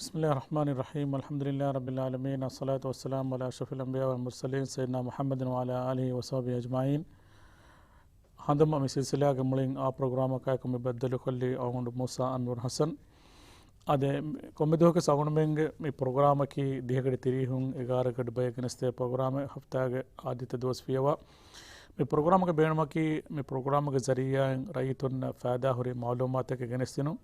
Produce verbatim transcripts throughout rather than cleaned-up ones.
بسم الله الرحمن الرحيم. الحمد لله رب العالمين. الصلاة والسلام على أشرف الأنبياء والمرسلين سيدنا محمد وعلى آله وصحبه أجمعين. ހަނދުމަ މި ސިލްސިލާގެ މުޅިން އާ ޕްރޮގްރާމަކާއެކު މި ބައްދަލުކޮށްލީ އަޅުގަނޑު މޫސާ އަންވަރު ޙަސަން. އާދެ، ކޮންމެ ދުވަހަކަސް އަޅުގަނޑުމެންގެ މި ޕްރޮގްރާމަކީ ދިހަ ގަޑި ތިރީހުން އެގާރަ ގަޑި ބަޔަށް ގެނެސްދޭ ޕްރޮގްރާމެއް. ހަފްތާގެ އާދިއްތަ ދުވަސް ފިޔަވާ. މި ޕްރޮގްރާމުގެ ބޭނުމަކީ، މި ޕްރޮގްރާމުގެ ޒަރީއާއިން ރައްޔިތުންނަށް ފައިދާހުރި މައުލޫމާތެއް ގެނެސްދިނުން.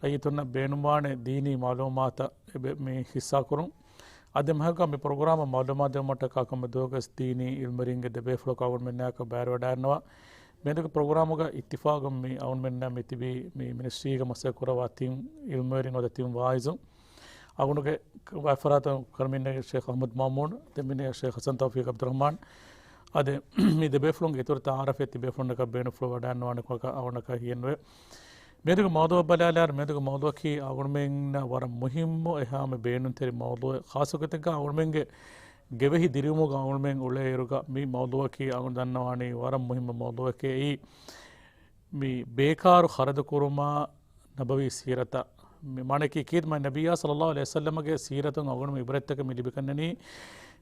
ރައްޔިތުންނަށް ބޭނުންވާނެ ދީނީ މައުލޫމާތަށް އެބެ-، މި ހިއްސާކުރުން. އާދެ، އެމަހަކަށް މި ޕްރޮގްރާމަށް މައުލޫމާތު ދެއްވުމަށްޓަކާ ކޮންމެ ދުވަހަކަސް ދީނީ އިލްމުވެރިންގެ ދެބޭފުޅަކު އަޅުގަނޑުމެންނާއެކު ބައިވެރިވަޑައިގަންނަވާ. މިއަދުގެ ޕްރޮގްރާމުގަ އިއްތިފާގުން މި އަޅުގަނޑުމެންނާ މި ތިބީ މި މިނިސްޓްރީގަ މަސައްކަތް ކުރައްވާ ތިން އިލްމުވެރިން ނުވަތަ ތިން ވާއިޒުން. އަޅުގަނޑުގެ ވައިފަރާތުން ކަރަމިންނޭ ޝޭޚް އަޙްމަދު މައުމޫން، ދެން މިނޭ ޝޭޚް ޙަސަން ތައުފީޤް ޢަބްދުއްރަޙްމާން. އާދެ، މި ދެބޭފުޅުންގެ އިތުރު ތަޢާރަފެއް ތިބޭފުޅުންނަކަށް ބޭނުންފުޅު ވަޑައިގަންނަވާނެ ކަމަކަށް އަޅުގަނޑަކަށް ހިޔެއްނުވޭ. މިއަދުގެ މައުޟޫޢަށް ބަލާލާއިރު، މިއަދުގެ މައުޟޫޢަކީ އަޅުގަނޑުމެންނަށް ވަރަށް މުހިއްމު އެހާ މި ބޭނުންތެރި މައުޟޫޢެއް. ޚާއްޞަގޮތެއްގަ އަޅުގަނޑުމެންގެ ގެވެހި ދިރިއުޅުމުގަ އަޅުގަނޑުމެން އުޅޭއިރުގަ މި މައުޟޫޢަކީ އަޅުގަނޑު ދަންނަވާނީ ވަރަށް މުހިއްމު މައުޟޫޢެކޭ. އެއީ މި ބޭކާރު ޚަރަދު ކުރުމާ ނަބަވީ ސީރަތަށް. މި މާނައަކީ ކީއްތަ؟ މާތް ނަބިއްޔާ ޞައްލައްލާހު ޢަލައިހި ވަސައްލަމަގެ ސީރަތުން އަޅުގަނޑުމެން ޢިބްރަތްތަކެއް މި ލިބިގަންނަނީ.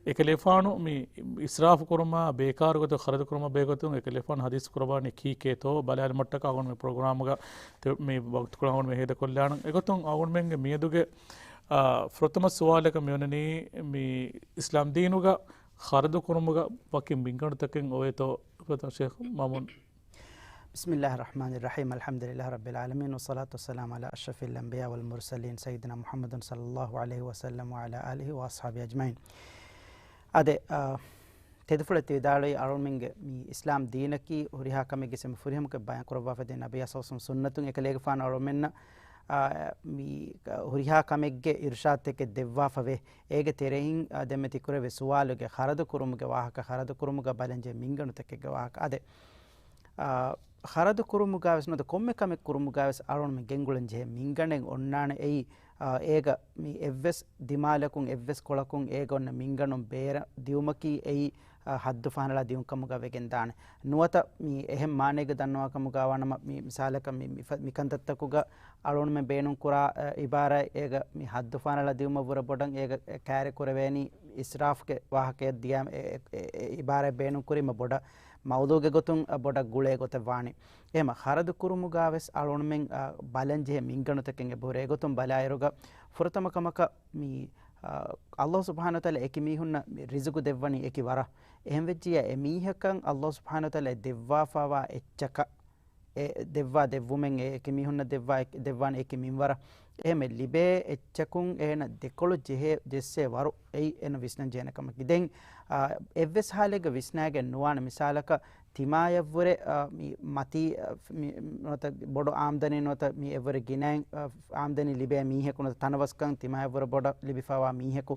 އެކަލޭގެފާނު މި އިސްރާފު ކުރުމާ، ބޭކާރު ގޮތަށް ޚަރަދު ކުރުމާ ބެހޭގޮތުން އެކަލޭގެފާނު ޙަދީޘް ކުރައްވާނީ ކީކޭތޯ ބަލާލުމަށްޓަކާ އަޅުގަނޑު މި ޕްރޮގްރާމުގަ ތެ-، މި ވަގުތުކޮޅު އަޅުގަނޑު މި ހޭދަކޮށްލާނަން. އެގޮތުން އަޅުގަނޑުމެންގެ މިއަދުގެ، އާ، ފުރަތަމަ ސުވާލަކަށް މި އޮންނަނީ މި އިސްލާމް ދީނުގަ ޚަރަދު ކުރުމުގަ ވަކި މިންގަނޑުތަކެއް އޮވޭތޯ؟ ޝޭޚް މައުމޫން. بسم الله الرحمن الرحيم. الحمد لله رب العالمين، والصلاة والسلام على أشرف الأنبياء والمرسلين سيدنا محمد صلى الله عليه وسلم وعلى آله وأصحابه أجمعين. އާދެ، އާ، ތެދުފުޅެއް ތި ވިދާޅުވީ އަޅުމެންގެ މި އިސްލާމް ދީނަކީ ހުރިހާ ކަމެއްގެ ސެމި ފުރިހަމަކޮށް ބަޔާން ކުރައްވާފަދައިން ނަބިއްޔާ ޞައްލައްލާހު ޢަލައިހި ވަސައްލަމް ސުންނަތުން އެކަލޭގެފާނު އަޅުމެންނަށް، އާ، މި ހުރިހާ ކަމެއްގެ އިރުޝާދުތަކެއް ދެއްވާފަވޭ. އޭގެ ތެރެއިން، އާ، ދެންމެ ތި ކުރެވޭ ސުވާލުގެ ޚަރަދު ކުރުމުގެ ވާހަކަ، ޚަރަދު ކުރުމުގަ ބަލަންޖެހޭ މިންގަނޑުތަކެއްގެ ވާހަކަ. އާދެ، އާ، ޚަރަދު ކުރުމުގަވެސް ނުވަތަ ކޮންމެ ކަމެއް ކުރުމުގަވެސް އަޅުގަނޑުމެން ގެންގުޅެން ޖެހޭ މިންގަނޑެއް އޮންނާނެ. އެއީ، އާ، އޭގަ މި އެއްވެސް ދިމާލަކުން އެއްވެސް ކޮޅަކުން އޭގަ އޮންނަ މިންގަނޑުން ބޭރަށް ދިއުމަކީ އެއީ، އާ، ޙައްދު ފަހަނަޅާ ދިއުން ކަމުގަ ވެގެން ދާނެ. ނުވަތަ މި އެހެން މާނައެއްގަ ދަންނަވާ ކަމުގަ ވާނަމަ މި މިސާލަކަށް މި، މި ފަ-، މި ކަންތައްތަކުގަ އަޅުގަނޑުމެން ބޭނުން ކުރާ، އަ، އިބާރާތް އޭގަ މި ޙައްދު ފަހަނަޅާ ދިއުމަށްވުރެ ބޮޑަށް އޭގަ ކައިރި ކުރެވޭނީ އިސްރާފްގެ ވާހަކައެއް ދިޔަ އެ، އެ، އެ، އެ އިބާރާތް ބޭނުން ކުރީމަ ބޮޑަށް މައުޟޫޢުގެ ގޮތުން، އަ، ބޮޑަށް ގުޅޭ ގޮތެއް ވާނެ. އެހެމަ ޚަރަދު ކުރުމުގަވެސް އަޅުގަނޑުމެން، އަ، ބަލަން ޖެހޭ މިންގަނޑުތަކެއް އެބަހުރޭ. އެގޮތުން ބަލާއިރުގަ ފުރަތަމަ ކަމަކަށް މި، އަ، ﷲ ސުބްޙާނަހޫ ވަތަޢާލާ އެކި މީހުންނަށް މި ރިޒުގު ދެއްވަނީ އެކި ވަރަށް. އެހެންވެއްޖިއްޔާ އެ މީހަކަށް ﷲ ސުބްޙާނަހޫ ވަތަޢާލާ ދެއްވާފައިވާ އެއްޗަކަށް އެ ދެއްވާ ދެއްވުމެއް އެ އެކި މީހުންނަށް ދެއްވާ އެ-، ދެއްވާނެ އެކި މިންވަރަށް. އެހެމެ ލިބޭ އެއްޗަކުން އޭނަ ދެކޮޅު ޖެހޭ، ޖެއްސޭ ވަރު އެއީ އޭނަ ވިސްނަން ޖެހޭނެ ކަމަކީ. ދެން، އާ، އެއްވެސް ހާލެއްގަ ވިސްނާގެން ނުވާނެ. މިސާލަކަށް ތިމާޔަށްވުރެ، އާ، މި މަތީ، އާ، މި ނުވަތަ ބޮޑު އާމްދަނީ ނުވަތަ މި އެއްވަރެ ގިނައިން، އާ، އާމްދަނީ ލިބޭ މީހަކު ނުވަތަ ތަނަވަސްކަން ތިމާޔަށްވުރެ ބޮޑަށް ލިބިފައިވާ މީހަކު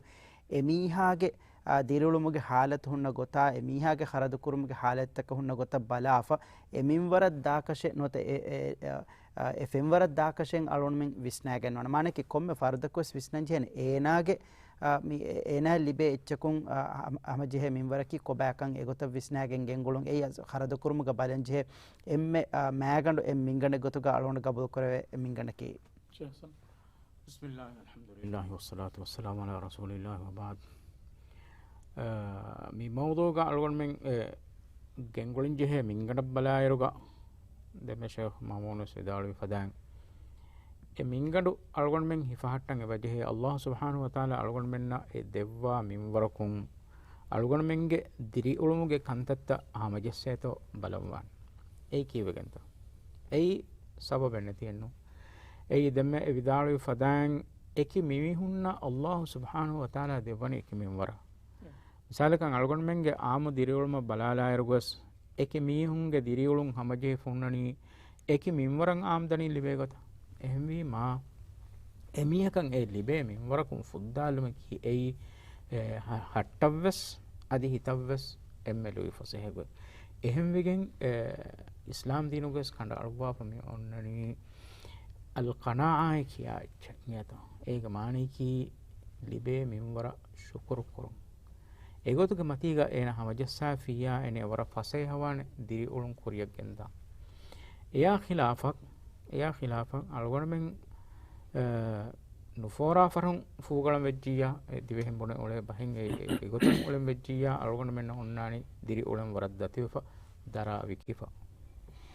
އެ މީހާގެ، އާ، ދިރިއުޅުމުގެ ހާލަތު ހުންނަ ގޮތާ، އެ މީހާގެ ޚަރަދު ކުރުމުގެ ހާލަތްތަކަށް ހުންނަ ގޮތަށް ބަލާފަ، އެ މިންވަރަށް ދާކަށެއް ނުވަތަ އެ، އެ، އެ، އާ، އެ ފެންވަރަށް ދާކަށެއް އަޅުގަނޑުމެން ވިސްނާގެން ނުވާނެ. މާނައަކީ ކޮންމެ ފަރުދަކުވެސް ވިސްނަން ޖެހޭނެ އޭނާގެ، އާ، މި އެ-، އޭނާ ލިބޭ އެއްޗަކުން، އާ، ހަމަ-، ހަމަޖެހޭ މިންވަރަކީ ކޮބާކަން އެގޮތަށް ވިސްނާގެން ގެންގުޅުން. އެއީ އަސް ޚަރަދު ކުރުމުގަ ބަލަން ޖެހޭ އެންމެ، އާ، މައިގަނޑު އެއް މިންގަނޑެއް ގޮތުގަ އަޅުގަނޑު ގަބޫލު ކުރެވޭ އެއް މިންގަނޑަކީ. ޝޭޚް ޙަސަން. بسم الله، الحمد لله، والصلاة والسلام على رسول الله، وبعد. އާ، މި މައުޟޫޢުގަ އަޅުގަނޑުމެން އެ ގެންގުޅެން ޖެހޭ މިންގަނޑަށް ބަލާއިރުގަ، ދެންމެ ޝޭޚް މައުމޫނުވެސް ވިދާޅުވި ފަދައިން، އެ މިންގަނޑު އަޅުގަނޑުމެން ހިފަހައްޓަން އެބަޖެހޭ، ﷲ ސުބްޙާނަހޫ ވަތަޢާލާ އަޅުގަނޑުމެންނަށް އެ ދެއްވާ މިންވަރަކުން އަޅުގަނޑުމެންގެ ދިރިއުޅުމުގެ ކަންތައްތައް ހަމަޖެއްސޭތޯ ބަލަންވާނެ. އެއީ ކީއްވެގެންތޯ؟ އެއީ ސަބަބެއް ނެތިއެއްނު. އެއީ ދެންމެ އެ ވިދާޅުވި ފަދައިން އެކި މީހުންނަށް ﷲ ސުބްޙާނަހޫ ވަތަޢާލާ ދެއްވަނީ އެކި މިންވަރަށް. މިސާލަކަށް އަޅުގަނޑުމެންގެ އާއްމު ދިރިއުޅުމަށް ބަލާލާއިރުގަސް އެކި މީހުންގެ ދިރިއުޅުން ހަމަޖެހިފަ ހުންނަނީ އެކި މިންވަރަށް އާމްދަނީ ލިބޭ ގޮތަށް. އެހެންވީމާ، އެމީހަކަށް އެ ލިބޭ މިންވަރަކުން ފުއްދާލުމަކީ އެއީ، އެ، ހަ-، ހައްޓަށްވެސް އަދި ހިތަށްވެސް އެންމެ ލުއިފަސޭހަ ގޮތް. އެހެންވެގެން، އެ، އިސްލާމް ދީނުގަވެސް ކަނޑައަޅުއްވާފަ މި އޮންނަނީ އަލްޤަނާޢާއޭ ކިޔާ އެއްޗެއް ނިޔަތަ. އޭގެ މާނަޔަކީ ލިބޭ މިންވަރަށް ޝުކުރު ކުރުން. އެގޮތުގެ މަތީގަ އޭނަ ހަމަޖައްސާފިއްޔާ އޭނަ ވަރަށް ފަސޭހަވާނެ ދިރިއުޅުން ކުރިއަށް ގެންދާ. އެޔާ ޚިލާފަށް، އެޔާ ޚިލާފަށް އަޅުގަނޑުމެން، އަ، ނުފޯރާ ފަރުން ފޫގަޅަން ވެއްޖިއްޔާ، އެ ދިވެހިން ބުނެ އުޅޭ ބަހެއް އެ، އެ، އެގޮތުން އުޅެން ވެއްޖިއްޔާ، އަޅުގަނޑުމެންނަށް އޮންނާނީ ދިރިއުޅެން ވަރަށް ދަތިވެފަ، ދަރާ ވިކިފަ.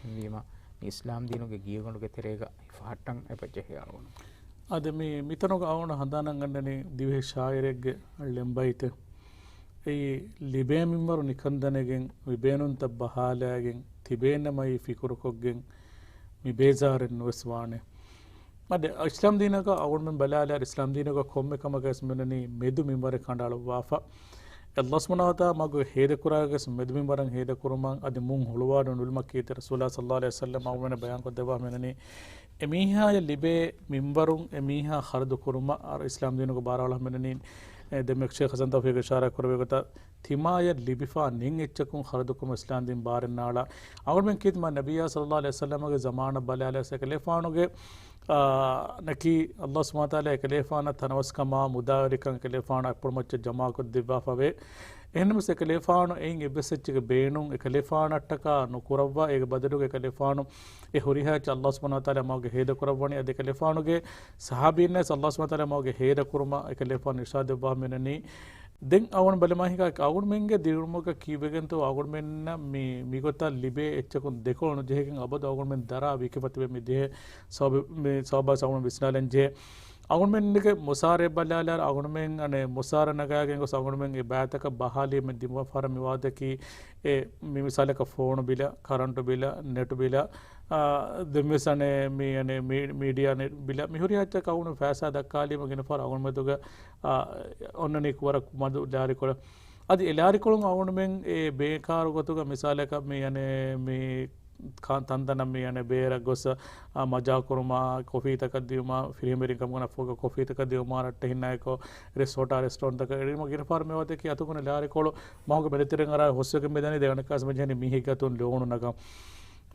އެހެންވީމަ، މި އިސްލާމް ދީނުގެ ގިޔަގަނޑުގެ ތެރޭގަ ހިފަހައްޓަން އެބަ ޖެހޭ އަޅުގަނޑު. އަދި މި، މިތަނުގަ އަޅުގަނޑު ހަނދާނަށް ގަންނަނީ ދިވެހި ޝާއިރެއްގެ ޅެންބައިތެއް. އެއީ، ލިބޭ މިންވަރު ނިކަން ދަނެގެން، މި ބޭނުންތައް ބަހާލައިގެން، ތިބޭނަމައި ފިކުރުކޮށްގެން، މި ބޭޒާރެއް ނުވެސް ވާނެ. އަދި އިސްލާމް ދީނަކަށް އަޅުގަނޑުމެން ބަލާލާ، އިސްލާމް ދީނަކަށް ކޮންމެ ކަމަކަށް ވެސް މިނަނީ މެދު މިންވަރެއް ކަނޑައަޅުއްވާފަ. ﷲ ސުބްޙާނަހޫ ވަތަޢާލާ މަގު ހޭދަކުރާގެސް މެދު މިންވަރަށް ހޭދަކުރުމަށް އަދި މުން ހުޅުވާލުން ނުލުމަކީ ތެރެ ރަސޫލާ ޞައްލަﷲ ޢަލައިހި ވަސައްލަމް އަޅުގަނޑުމެންނަށް ބަޔާންކޮށްދެއްވާ މިނަނީ. އެމީހާޔަށް ލިބޭ މިންވަރުން އެމީހާ ޚަރަދު ކުރުމަށް އަރަ އިސްލާމް ދީނުގެ ބާރާ އަޅާ މިނަނީ. އެ، ދެންމެ ޝޭޚް ޙަސަން ތައުފީޤް އިޝާރާތް ކުރެއްވި ގޮތަށް ތިމާޔަށް ލިބިފާ ނެތް އެއްޗަކުން ޚަރަދުކުރުމަށް އިސްލާމް ދީން ބާރެއް ނާޅާ. އަޅުގަނޑުމެން ކީރިތި މާތް ނަބިއްޔާ ޞައްލަﷲ ޢަލައިހި ވަސައްލަމްގެ ޒަމާނަށް ބަލާލާ އެކަލޭފާނުގެ، އާ، ނަކީ ﷲ ސުބްޙާނަހޫ ވަތަޢާލާ އެކަލޭފާނަށް ތަނަވަސްކަމާ މުދާވެރިކަން އެކަލޭފާނަށް އަތްޕުޅުމައްޗަށް ޖަމާކޮށްދެއްވާފަވޭ. އެހެންނަމަވެސް އެކަލޭފާނު އެއިން އެއްވެސް އެއްޗެއްގެ ބޭނުން އެކަލޭފާނަށްޓަކާ ނުކުރައްވާ، އޭގެ ބަދަލުގަ އެކަލޭފާނު އެ ހުރިހާ އެއްޗެއް ﷲ ސުބްޙާނަހޫ ވަތަޢާލާ މަގުގަ ހޭދަކުރައްވަނީ. އަދި އެކަލޭފާނުގެ ޞަޙާބީންނަށް ވެސް ﷲ ސުބްޙާނަހޫ ވަތަޢާލާ މަގުގަ ހޭދަކުރުމަށް އެކަލޭފާނު އިރުޝާދު ދެއްވާ މިނަނީ. ދެން އަޅުގަނޑު ބަލަމާ ހިނގާ އަޅުގަނޑުމެންގެ ދިރިއުޅުމުގަ ކީއްވެގެންތޯ އަޅުގަނޑުމެންނަށް މި، މިގޮތަށް ލިބޭ އެއްޗަކުން ދެކޮޅު ނުޖެހިގެން އަބަދު އަޅުގަނޑުމެން ދަރާ ވިކިފަ ތިބެ މި ދިޔަ ސަބަބު، މި ސަބަބާ އަޅުގަނޑު ވިސްނާލަން ޖެހޭ. އަޅުގަނޑުމެންގެ މުސާރަ ބަލާލާ އަޅުގަނޑުމެން އަނެއް މުސާރަ ނަގާގެން ގޮސް އަޅުގަނޑުމެން އެ ބައިތަކަށް ބަހާލީމަ ދިމަ ފަހަރަށް މިވާދަކީ އެ މި މިސާލަކަށް ފޯނު ބިލަށް، ކަރަންޓު ބިލަށް، ނެޓު ބިލަށް، އާ، ދެންވެސް އަނެއް މި އަނެއް މީ-، މީޑިއާ ނެޓް ބިލަށް މި ހުރިހާ އެއްޗަކަށް އަޅުގަނޑު ފައިސާ ދައްކާލީމަ ގިނަ ފަހަރަށް އަޅުގަނޑުމެދުގަ، އާ، އޮންނަނީ ވަރަށް މަދު ލާރިކޮޅެއް. އަދި އެ ލާރިކޮޅުން އަޅުގަނޑުމެން އެ ބޭކާރު ގޮތުގަ މިސާލަކަށް މި އަނެއް މި ކާ-، ތަންތަނަށް މި އަނެއް ބޭރަށް ގޮސް، އާ، މަޖާ ކުރުމާ، ކޮފީތަކަށް ދިޔުމާ، ފިރިހެންވެރިން ކަމުގަ ފޯގަ ކޮފީތަކަށް ދިޔުމާ، ރައްޓެހިންނާއެކު ރެސޯޓާ ރެސްޓޯރެންޓްތަކަށް އެޅީމަ ގިނަ ފަހަރަށް މިވާދަކީ އަތުގަ އޮންނަ ލާރިކޮޅު މަހުގެ މެދުތެރެއިން އަރާ ހުސްވެގެން މިދަނީ ދެވަނަ ކާސް މިޖެހެނީ މީހެއްގެ އަތުން ލޯނު ނަގަން.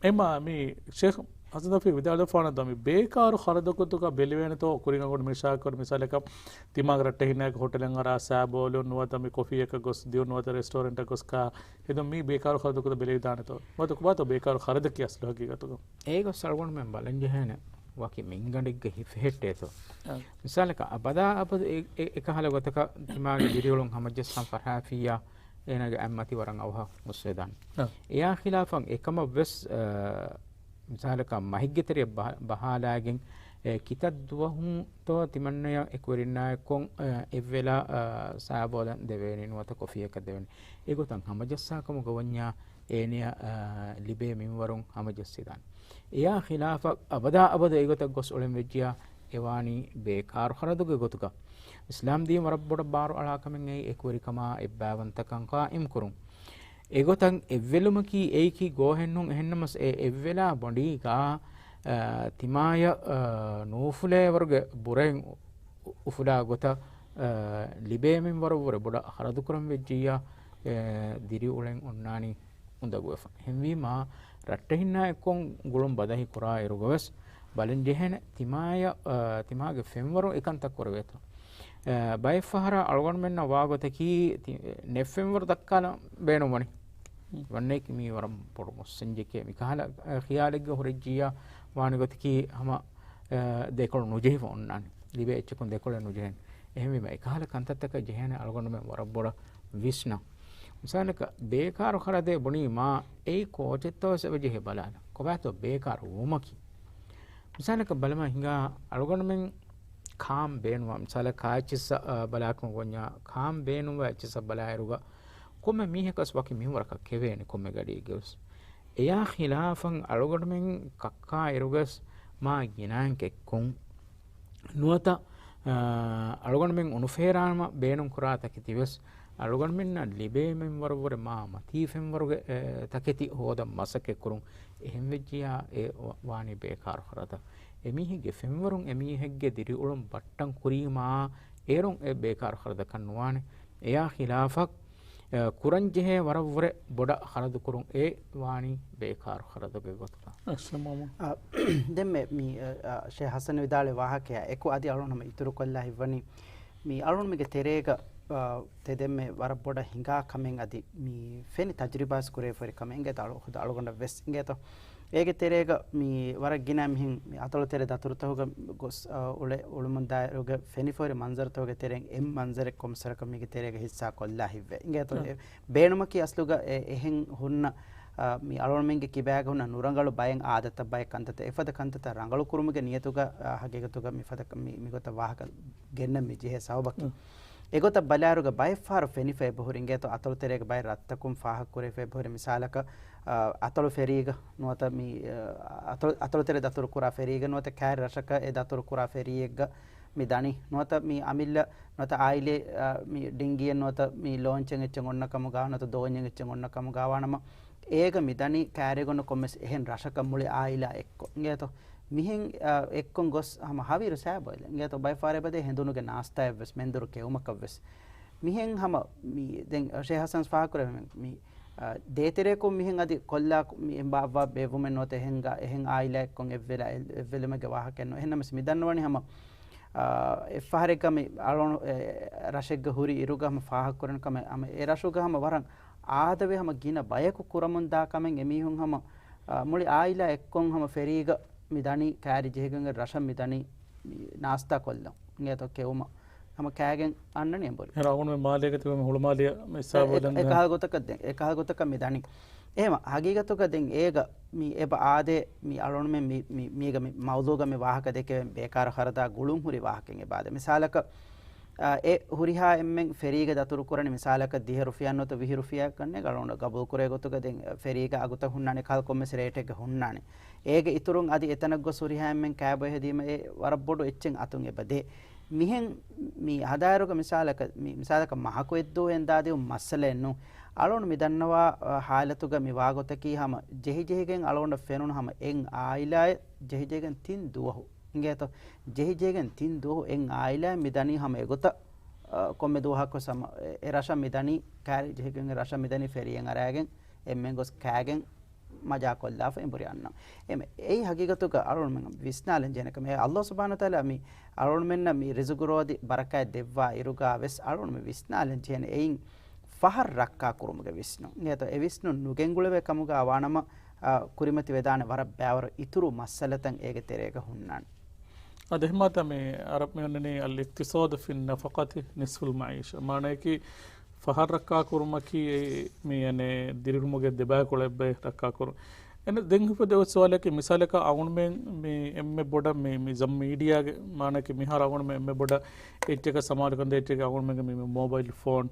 އެމާ މި ޝޭޚް ހަސަން ތައުފީޤް ވިދާޅުވެފާނަންތޯ މި ބޭކާރު ޚަރަދުގޮތުގަ ބެލެވޭނެތޯ ކުރިން އަޅުގަނޑު މި އިޝާރާތް ކުރި މިސާލަކަށް ތިމާގެ ރައްޓެހިންނާއެކު ހޮޓެލަށް އަރާ ސައިބޯލުން ނުވަތަ މި ކޮފީއަކަށް ގޮސް ދިޔުން ނުވަތަ ރެސްޓޯރެންޓަށް ގޮސް ކާ ހެދުން މީ ބޭކާރު ޚަރަދުގޮތަށް ބެލެވިދާނެތޯ؟ ނުވަތަ ކޮބާތޯ ބޭކާރު ޚަރަދަކީ އަސްލު ހަގީގަތުގަ؟ އޭގޮސް އަޅުގަނޑުމެން ބަލަންޖެހޭނެ ވަކި މިންގަނޑެއްގަ ހިފެހެއްޓޭތޯ. އަ. މިސާލަކަށް އަބަދާ އަބަދު އެ، އެ، އެކަހަލަ ގޮތަކަށް ތިމާގެ ދިރިއުޅުން ހަމަޖައްސަން ފަށާފިއްޔާ، އޭނާގެ އަތްމަތި ވަރަށް އަވަހަށް ނުސްވެދާނެ. އަ. އެއާ ޚިލާފަށް އެކަމަށް ވެސް، އަ، މިސާލަކަށް މަހެއްގެ ތެރެއަށް ބަހ-، ބަހާލާގެން، އެ، ކިތައް ދުވަހުންތޯ ތިމަންނަޔަށް އެކުވެރިންނާއެއްކޮށް، އެ، އެއްވެލާ، އަ، ސައިބޯލަން ދެވޭނެ ނުވަތަ ކޮފީއަކަށް ދެވޭނެ. އެގޮތަށް ހަމަޖައްސާކަމުގަ ވަންޏާ އޭނަޔަށް، އަ، ލިބޭ މިންވަރުން ހަމަޖައްސިދާނެ. އެއާ ޚިލާފަށް އަބަދާ އަބަދު އެގޮތަށް ގޮސް އުޅެން ވެއްޖިޔާ އެވާނީ ބޭކާރު ޚަރަދުގެ ގޮތުގަ. އިސްލާމް ދީން ވަރަށް ބޮޑަށް ބާރު އަޅާ ކަމެއް އެއީ އެކުވެރިކަމާ އެއްބައިވަންތަކަން ޤާއިމް ކުރުން. އެގޮތަށް އެއްވެލުމަކީ އެއީކީ ގޯހެއް ނޫން، އެހެންނަމަސް އެ އެއްވެލާ ބޮޑީގާ، އަ، ތިމާޔަށް، އަ، ނޫފުލޭވަރުގެ ބުރައިން އު-، އުފުލާ ގޮތަށް، އަ، ލިބޭ މިންވަރަށްވުރެ ބޮޑަށް ޚަރަދުކުރަން ވެއްޖިއްޔާ، އެ، ދިރިއުޅެން އޮންނާނީ އުނދަގޫވެފަ. އެހެންވީމާ، ރައްޓެހިންނާއެއްކޮށް ގުޅުން ބަދަހި ކުރާ އިރުގަވެސް، ބަލަން ޖެހޭނެ ތިމާޔަށް، އަ، ތިމާގެ ފެންވަރުން އެކަންތައް ކުރެވޭތޯ. އަ، ބައެއްފަހަރަށް އަޅުގަނޑުމެންނަށް ވާގޮތަކީ، ތި-، ނެތް ފެންވަރު ދައްކާލަން ބޭނުންވަނީ. މް. ވަންނައިކި މީ ވަރަށް ބޮޑު މުއްސަންޖެކޭ. މިކަހަލަ، އަ، ޚިޔާލެއްގަ ހުރެއްޖިއްޔާ ވާނެ ގޮތަކީ ހަމަ، އަ، ދެކޮޅު ނުޖެހިފަ އޮންނާނެ. ލިބޭ އެއްޗަކުން ދެކޮޅެއް ނުޖެހޭނެ. އެހެންވީމަ އެކަހަލަ ކަންތައްތަކަށް ޖެހޭނެ އަޅުގަނޑުމެން ވަރަށް ބޮޑަށް ވިސްނަން. މިސާލަކަށް ބޭކާރު ޚަރަދޭ ބުނީމާ އެއީ ކޯޗެއްތޯ ވެސް އެބަ ޖެހޭ ބަލާލަން. ކޮބާތޯ ބޭކާރު ވުމަކީ؟ މިސާލަކަށް ބަލަމާ ހިނގާ އަޅުގަނޑުމެން ކާން ބޭނުންވާ މިސާލަކަށް ކާ އެއްޗިއްސަށް، އަ، ބަލާކަމަށް ވަންޏާ ކާން ބޭނުންވާ އެއްޗިއްސަށް ބަލާއިރުގަ ކޮންމެ މީހަކަސް ވަކި މިންވަރަކަށް ކެވޭނެ ކޮންމެ ގަޑިއެއްގެވެސް. އެޔާ ޚިލާފަށް އަޅުގަނޑުމެން ކައްކާ އިރުގަސް މާ ގިނައިން ކެއްކުން ނުވަތަ، އަ، އަޅުގަނޑުމެން އުނުފޭރާނަމަ ބޭނުން ކުރާ ތަކެތިވެސް އަޅުގަނޑުމެންނަށް ލިބޭ މިންވަރަށްވުރެ މާ މަތީ ފެންވަރުގެ، އެ، ތަކެތި ހޯދަން މަސައްކަތްކުރުން. އެހެންވެއްޖިޔާ އެ ވާ-، ވާނީ ބޭކާރު ޚަރަދަށް. އެމީހެއްގެ ފެންވަރުން އެމީހެއްގެ ދިރިއުޅުން ބައްޓަން ކުރީމާ އޭރުން އެ ބޭކާރު ޚަރަދަކަށް ނުވާނެ. އެޔާ ޚިލާފަށް، އެ، ކުރަންޖެހޭ ވަރަށްވުރެ ބޮޑަށް ޚަރަދުކުރުން އެ ވާނީ ބޭކާރު ޚަރަދުގެ ގޮތުގަ. އަސްސަލާމު. އަ، ދެންމެ މި، އަ، އަ، ޝޭޚް ޙަސަން ވިދާޅުވި ވާހަކަޔާ އެކު އަދި އަޅުން ހަމަ އިތުރުކޮށްލާ ހިތްވަނީ މި އަޅުންމެގެ ތެރޭގަ، އަ، ތެދެންމެ ވަރަށް ބޮޑަށް ހިނގާ ކަމެއް އަދި މި ފެނި ތަޖުރިބާސް ކުރެވިފައި ކަމެއް އިނގޭތޯ އަޅު-، ޚުދު އަޅުގަނޑަށް ވެސް އިނގޭތޯ. އޭގެ ތެރޭގަ މި ވަރަށް ގިނަ މިހެން މި އަތޮޅު ތެރެ ދަތުރުތަކުގަ ގޮސް، އަ، އުޅެ، އުޅުމުން ދާއިރުގަ ފެނިފަހުރި މަންޒަރުތަކުގެ ތެރެއިން އެއް މަންޒަރެއް ކޮންމެސް ވަރަކަށް މީގެ ތެރޭގަ ހިއްސާ ކޮށްލާ ހިތްވޭ. އިނގޭތޯ؟ އެ ބޭނުމަކީ އަސްލުގަ އެ، އެހެން ހުންނަ، އަ، މި އަޅުގަނޑުމެންގެ ކިބާގަ ހުންނަ ނުރަނގަޅު ބައެއް އާދަތައް ބައެއް ކަންތައްތައް އެފަދަ ކަންތައްތައް ރަނގަޅު ކުރުމުގެ ނިޔަތުގަ، އަ، ހަގީގަތުގަ މިފަދަ މި، މިގޮތަށް ވާހަކަ ގެންނަން މި ޖެހޭ ސަބަބަކީ. އެގޮތަށް ބަލާއިރުގަ ބައެއްފަހަރު ފެނިފަ އެބަހުރި އިނގޭތޯ އަތޮޅު ތެރޭގަ ބައެއް ރަށްތަކުން ފާހަގަކުރެވިފަ އެބަހުރި މިސާލަކަށް، އަ، އަތޮޅު ފެރީގަ ނުވަތަ މި، އަ، އަތޮޅު، އަތޮޅު ތެރެ ދަތުރު ކުރާ ފެރީގަ ނުވަތަ ކައިރި ރަށަކަށް އެ ދަތުރު ކުރާ ފެރީއެއްގަ މި ދަނީ. ނުވަތަ މި އަމިއްލަ ނުވަތަ އާއިލެ، އަ، މި ޑިންގީއެއް ނުވަތަ މި ލޯންޗެއް އެއްޗެއް އޮންނަ ކަމުގަ ނުވަތަ ދޯންޏެއް އެއްޗެއް އޮންނަ ކަމުގަ ވާނަމަ އޭގަ މި ދަނީ ކައިރިގަ އޮންނަ ކޮންމެސް އެހެން ރަށަކަށް މުޅި އާއިލާ އެއްކޮށް. އިނގޭތޯ؟ މިހެން، އަ، އެއްކޮށް ގޮސް ހަމަ ހަވީރު ސައިބޯއިލެއް. އިނގޭތޯ؟ ބައެއް ފަހަރު އެބަދޭ ހެނދުނުގެ ނާސްތާއެއްވެސް މެންދުރު ކެއުމަކަށްވެސް. މިހެން ހަމަ މި ދެން ޝޭހް ހަސަން ފާހަގަކުރެވެމެ މި، އަ، ދޭތެރެއަކުން މިހެން އަދި ކޮށްލާ މި އެބައްވާ ބޭއްވުމެއް ނުވަތަ އެހެން ގާ-، އެހެން އާއިލާއެއްކޮށް އެއްވެލާ-، އެއްވެލުމެއްގެ ވާހަކައެއް ނޫން. އެހެންނަމަސް މި ދަންނަވަނީ ހަމަ، އަ، އެއްފަހަރެއްގަ މި އަޅުން އެ ރަށެއްގަ ހުރި އިރުގަ ހަމަ ފާހަގަކުރަން ކަމެއް ހަމަ އެ ރަށުގަ ހަމަ ވަރަށް އާދަވެ ހަމަ ގިނަ ބަޔަކު ކުރަމުން ދާ ކަމެއް އެމީހުން ހަމަ، އަ، މުޅި އާއިލާ އެއްކޮށް ހަމަ ފެރީގަ މި ދަނީ ކައިރި ޖެހިގެން ރަށަށް މި ދަނީ މި ނާސްތާ ކޮށްލަން. އިނގޭތޯ ކެއުމަށް ހަމަ ކާގެން އަންނަނީ އެނބުރި. ހެރަ އަޅުގަނޑުމެން މާލޭގަ ތިބެމެ ހުޅުމާލިޔާ މި އެ، އެ، ހިސާބު ދެން އެކަހަލަ ގޮތަކަށް ދެން، އެކަހަލަ ގޮތަކަށް މި ދަނީ. އެހެމަ ހަގީގަތުގަ ދެން އޭގަ މި އެބަ އާދޭ މި އަޅުގަނޑުމެން މި، މި، މީގަ މި މައުޟޫގަ މި ވާހަކަ ދެކެވެން ބޭކާރު ޚަރަދާ ގުޅުން ހުރި ވާހަކައެއް އެބަ އާދޭ. މިސާލަކަށް، އާ، އެ ހުރިހާ އެންމެން ފެރީގަ ދަތުރު ކުރަނީ މިސާލަކަށް ދިހަ ރުފިޔާ ނުވަތަ ވިހި ރުފިޔާ ކަންނޭ ގަޅުން ގަބޫލު ކުރޭ ގޮތުގަ ދެން ފެރީގަ އަގުތައް ހުންނާނެ ކަހަލަ ކޮންމެސް ރޭޓެއްގަ ހުންނާނެ. އޭގެ އިތުރުން އަދި އެތަނަށް ގޮސް ހުރިހާ އެންމެން ކާބޮއެ ހެދީމަ އެ ވަރަށް ބޮޑު އެއްޗެއް އަތުން އެބަ ދޭ. މިހެން މި ހަދާއިރުގަ މިސާލަކަށް، މި މިސާލަކަށް މަހަކު އެއްދުވަހެއް އެނދާދިއުން މައްސަލައެއް ނޫން. އަޅުން މި ދަންނަވާ، އަ، ހާލަތުގަ މި ވާގޮތަކީ ހަމަ ޖެހިޖެހިގެން އަޅުގަނޑަށް ފެނުނު ހަމަ އެއް އާއިލާއެއް ޖެހިޖެހިގެން ތިން ދުވަހު. އިނގޭތޯ؟ ޖެހިޖެހިގެން ތިން ދުވަހު އެއް އާއިލާއެއް މި ދަނީ ހަމަ އެގޮތަށް، އަ، ކޮންމެ ދުވަހަކު ސަމަ-، އެ، އެ ރަށަށް މި ދަނީ ކައިރި ޖެހިގެން ރަށަށް މި ދަނީ ފެރީއެއް އަރާގެން އެންމެން ގޮސް ކާގެން މަޖާ ކޮށްލާފަ އެނބުރި އަންނަން. އެމެ، އެއީ ހަގީގަތުގަ އަޅުގަނޑުމެން ވިސްނާލަން ޖެހޭނެ ކަމެއް. އެ ﷲ ސުބްޙާނަހޫ ވަތަޢާލާ މި އަޅުގަނޑުމެންނަށް މި ރިޒުގު ރޯދި ބަރަކާތް ދެއްވާ އިރުގަ ވެސް އަޅުގަނޑުމެން ވިސްނާލަން ޖެހޭނެ އެއިން ފަހަރު ރައްކާ ކުރުމުގެ ވިސްނުން. އެހެންތޯ އެ ވިސްނުން ނުގެންގުޅެވޭ ކަމުގަ ވާނަމަ، އާ، ކުރިމަތި ވެދާނެ ވަރަށް ބައިވަރު އިތުރު މައްސަލަތައް އޭގެ ތެރޭގަ ހުންނާނެ. އަދި އެހެންމާތާ މި އަރަބި މި އޮންނަނީ އަލް އިޤްތިޞާދު ފި ނަފަޤަތި ނިޞްފުލް މަޢީޝާ. މާނަޔަކީ ފަހަރު ރައްކާ ކުރުމަކީ މި އަނެއް ދިރިހުމުގެ ދެބައިކުޅަ އެއްބައި ރައްކާ ކުރުން. އެން ދެން އުފެދޭ އޮތް ސުވާލަކީ މިސާލަކަށް އަޅުގަނޑުމެން މި އެންމެ ބޮޑަށް މި، މި ޒަމް މީޑިއާގެ މާނައަކީ މިހާރު އަޅުގަނޑުމެން އެންމެ ބޮޑަށް އެއްޗަކަށް ސަމާލުކަން ދޭ އެއްޗެއް އަޅުގަނޑުމެންގެ މި، މި މޯބައިލް ފޯން.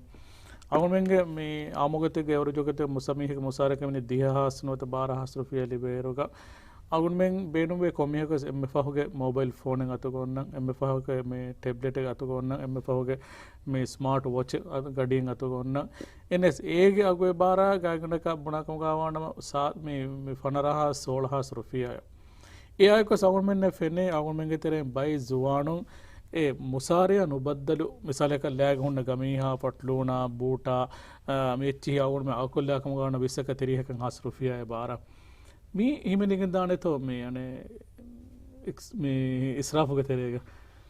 އަޅުގަނޑުމެންގެ މި އާއްމުގޮތެއްގެ އެވަރޭޖުގޮތެއް މުސަ މީހެއްގެ މުސާރަކަށް ވަނީ ދިހަ ހާސް ނުވަތަ ބާރަ ހާސް ރުފިޔާ ލިބޭއިރުގަ އަޅުގަނޑުމެން ބޭނުންވޭ ކޮންމީހަކުވެސް އެންމެ ފަހުގެ މޯބައިލް ފޯނެއް އަތުގަ އޮންނަން، އެންމެ ފަހުގެ މި ޓެބްލެޓެއް އަތުގަ އޮންނަން، އެންމެ ފަހުގެ މި ސްމާޓް ވޮޗެއް އަ-، ގަޑިއެއް އަތުގަ އޮންނަން. އެންއެސް އޭގެ އަގު އެބާރާ ގާތްގަނޑަކަށް ބުނާކަމުގަ ވާނަމަ ސާ-، މި، މި ފަނަރަހާސް ސޯޅަހާސް ރުފިޔާއެއް. އެއާއެކު އަޅުގަނޑުމެންނަށް ފެނޭ އަޅުގަނޑުމެންގެ ތެރެއިން ބައެއް ޒުވާނުން އެ މުސާރަޔާ ނުބައްދަލު، މިސާލަކަށް ލާގެ ހުންނަ ގަމީހާ، ފަޓްލޫނާ، ބޫޓާ، އާ، މި އެއްޗިހި އަޅުގަނޑުމެން އަޅުކޮށްލާ ކަމުގަ ވާނަމަ ވިއްސަކަށް ތިރީހަކަށް ހާސް ރުފިޔާއެއް ބާރަށް. މީ ހިމެނިގެން ދާނެތޯ މި އަނެއް އިސް-، މި އިސްރާފުގެ ތެރޭގަ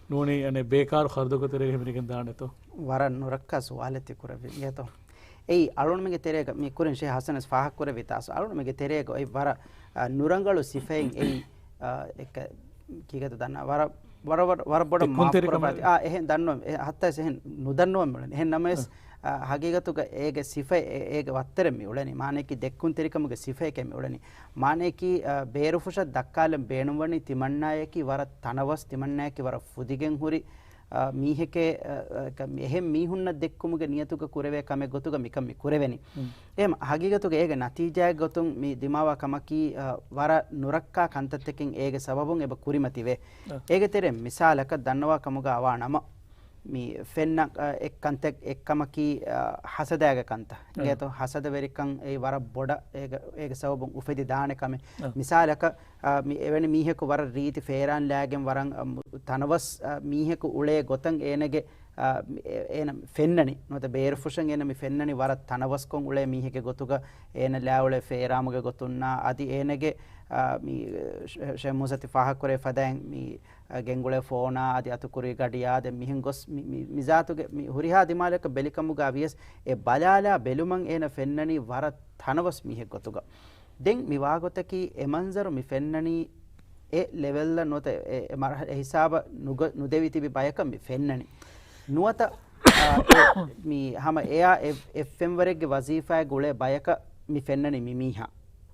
ނޫނީ އަނެއް ބޭކާރު ޚަރަދުގެ ތެރޭގަ ހިމެނިގެން ދާނެތޯ؟ ވަރަށް ނުރައްކާ ސުވާލެއް ތި ކުރެއްވީ އިނގޭތޯ. އެއީ އަޅުގަނޑުމެންގެ ތެރޭގަ މި ކުރިން ޝޭހް ހަސަނަސް ފާހަގަކުރެއްވި ތާސް އަޅުގަނޑުމެންގެ ތެރޭގަ އޮތް ވަރަށް، އަ، ނުރަނގަޅު ސިފައެއް އެއީ، އަ، އެއްކަ-، ކީގަތަ ދަންނަ ވަރަށް، ވަރަށް، ވަރަށް، ވަރަށް ބޮޑަށް މާފް ކުރައްވާތި. އާ، އެހެން ދަންނަވަން، އެ ހައްތައިސް އެހެން ނުދަންނަވަން މިއުޅެނީ. އެހެން ނަމަވެސް، އަ، ހަގީގަތުގަ އޭގެ ސިފައެއް، އެ-، އޭގެ ވައްތަރެއް މި އުޅެނީ. މާނައަކީ ދެއްކުންތެރިކަމުގެ ސިފައެކޭ މި އުޅެނީ. މާނައަކީ، އަ، ބޭރުފުށަށް ދައްކާލަން ބޭނުންވަނީ ތިމަންނާޔަކީ ވަރަށް ތަނަވަސް، ތިމަންނާޔަކީ ވަރަށް ފުދިގެން ހުރި، އަ، މީހެކޭ، އަ، އަ، ކަ-، އެހެން މީހުންނަށް ދެއްކުމުގެ ނިޔަތުގަ ކުރެވޭ ކަމެއް ގޮތުގަ މިކަން މި ކުރެވެނީ. އެހެން ހަގީގަތުގަ އޭގެ ނަތީޖާއެއް ގޮތުން މި ދިމާވާ ކަމަކީ، އަ، ވަރަށް ނުރައްކާ ކަންތައްތަކެއް އޭގެ ސަބަބުން އެބަ ކުރިމަތިވޭ. އެ. އޭގެ ތެރެއިން މިސާލަކަށް ދަންނަވާ ކަމުގަ ވާ ނަމަ، މި ފެންނަ، އަ، އެއް ކަންތައް އެއްކަމަކީ، އަ، ހަސަދާގެ ކަންތައް. އެ. އިނގޭތޯ؟ ހަސަދަވެރިކަން އެއީ ވަރަށް ބޮޑަށް އޭގެ، އޭގެ ސަބަބުން އުފެދި ދާނެ ކަމެއް. އެ. މިސާލަކަށް، އަ، މި އެވެނި މީހަކު ވަރަށް ރީތި ފޭރާން ލާގެން ވަރަށް، އަ، މު-، ތަނަވަސް، އަ، މީހަކު އުޅޭ ގޮތަށް އޭނަގެ، އަ، މި އެ-، އޭނަ ފެންނަނީ. ނުވަތަ ބޭރުފުށަށް އޭނަ މި ފެންނަނީ ވަރަށް ތަނަވަސްކޮށް އުޅޭ މީހެއްގެ ގޮތުގަ އޭނަ ލާ އުޅޭ ފޭރާމުގެ ގޮތުންނާ އަދި އޭނަގެ، އަ، މި ޝެ-، ޝޭހް މޫސަ ތި ފާހަގަކުރެއްވި ފަދައިން މި އަ، ގެންގުޅޭ ފޯނާ އަދި އަތުކުރީ ގަޑިއާ ދެން މިހެން ގޮސް މި، މި، މިޒާތުގެ މި ހުރިހާ ދިމާލަކަށް ބެލިކަމުގަ ވިޔަސް އެ ބަލާލާ ބެލުމަށް އޭނަ ފެންނަނީ ވަރަށް ތަނަވަސް މީހެއް ގޮތުގަ. ދެން މި ވާގޮތަކީ އެ މަންޒަރު މި ފެންނަނީ އެ ލެވެލްއަށް ނުވަތަ އެ، އެ މަރ-، އެ ހިސާބަށް ނުގަ-، ނުދެވި ތިބި ބަޔަކަށް މި ފެންނަނީ. ނުވަތަ، އާ، އެ، މި ހަމަ އެއާ އެ، އެއް ފެންވަރެއްގެ ވަޒީފާއެއް ގުޅޭ ބަޔަކަށް މި ފެންނަނީ މި މީހާ.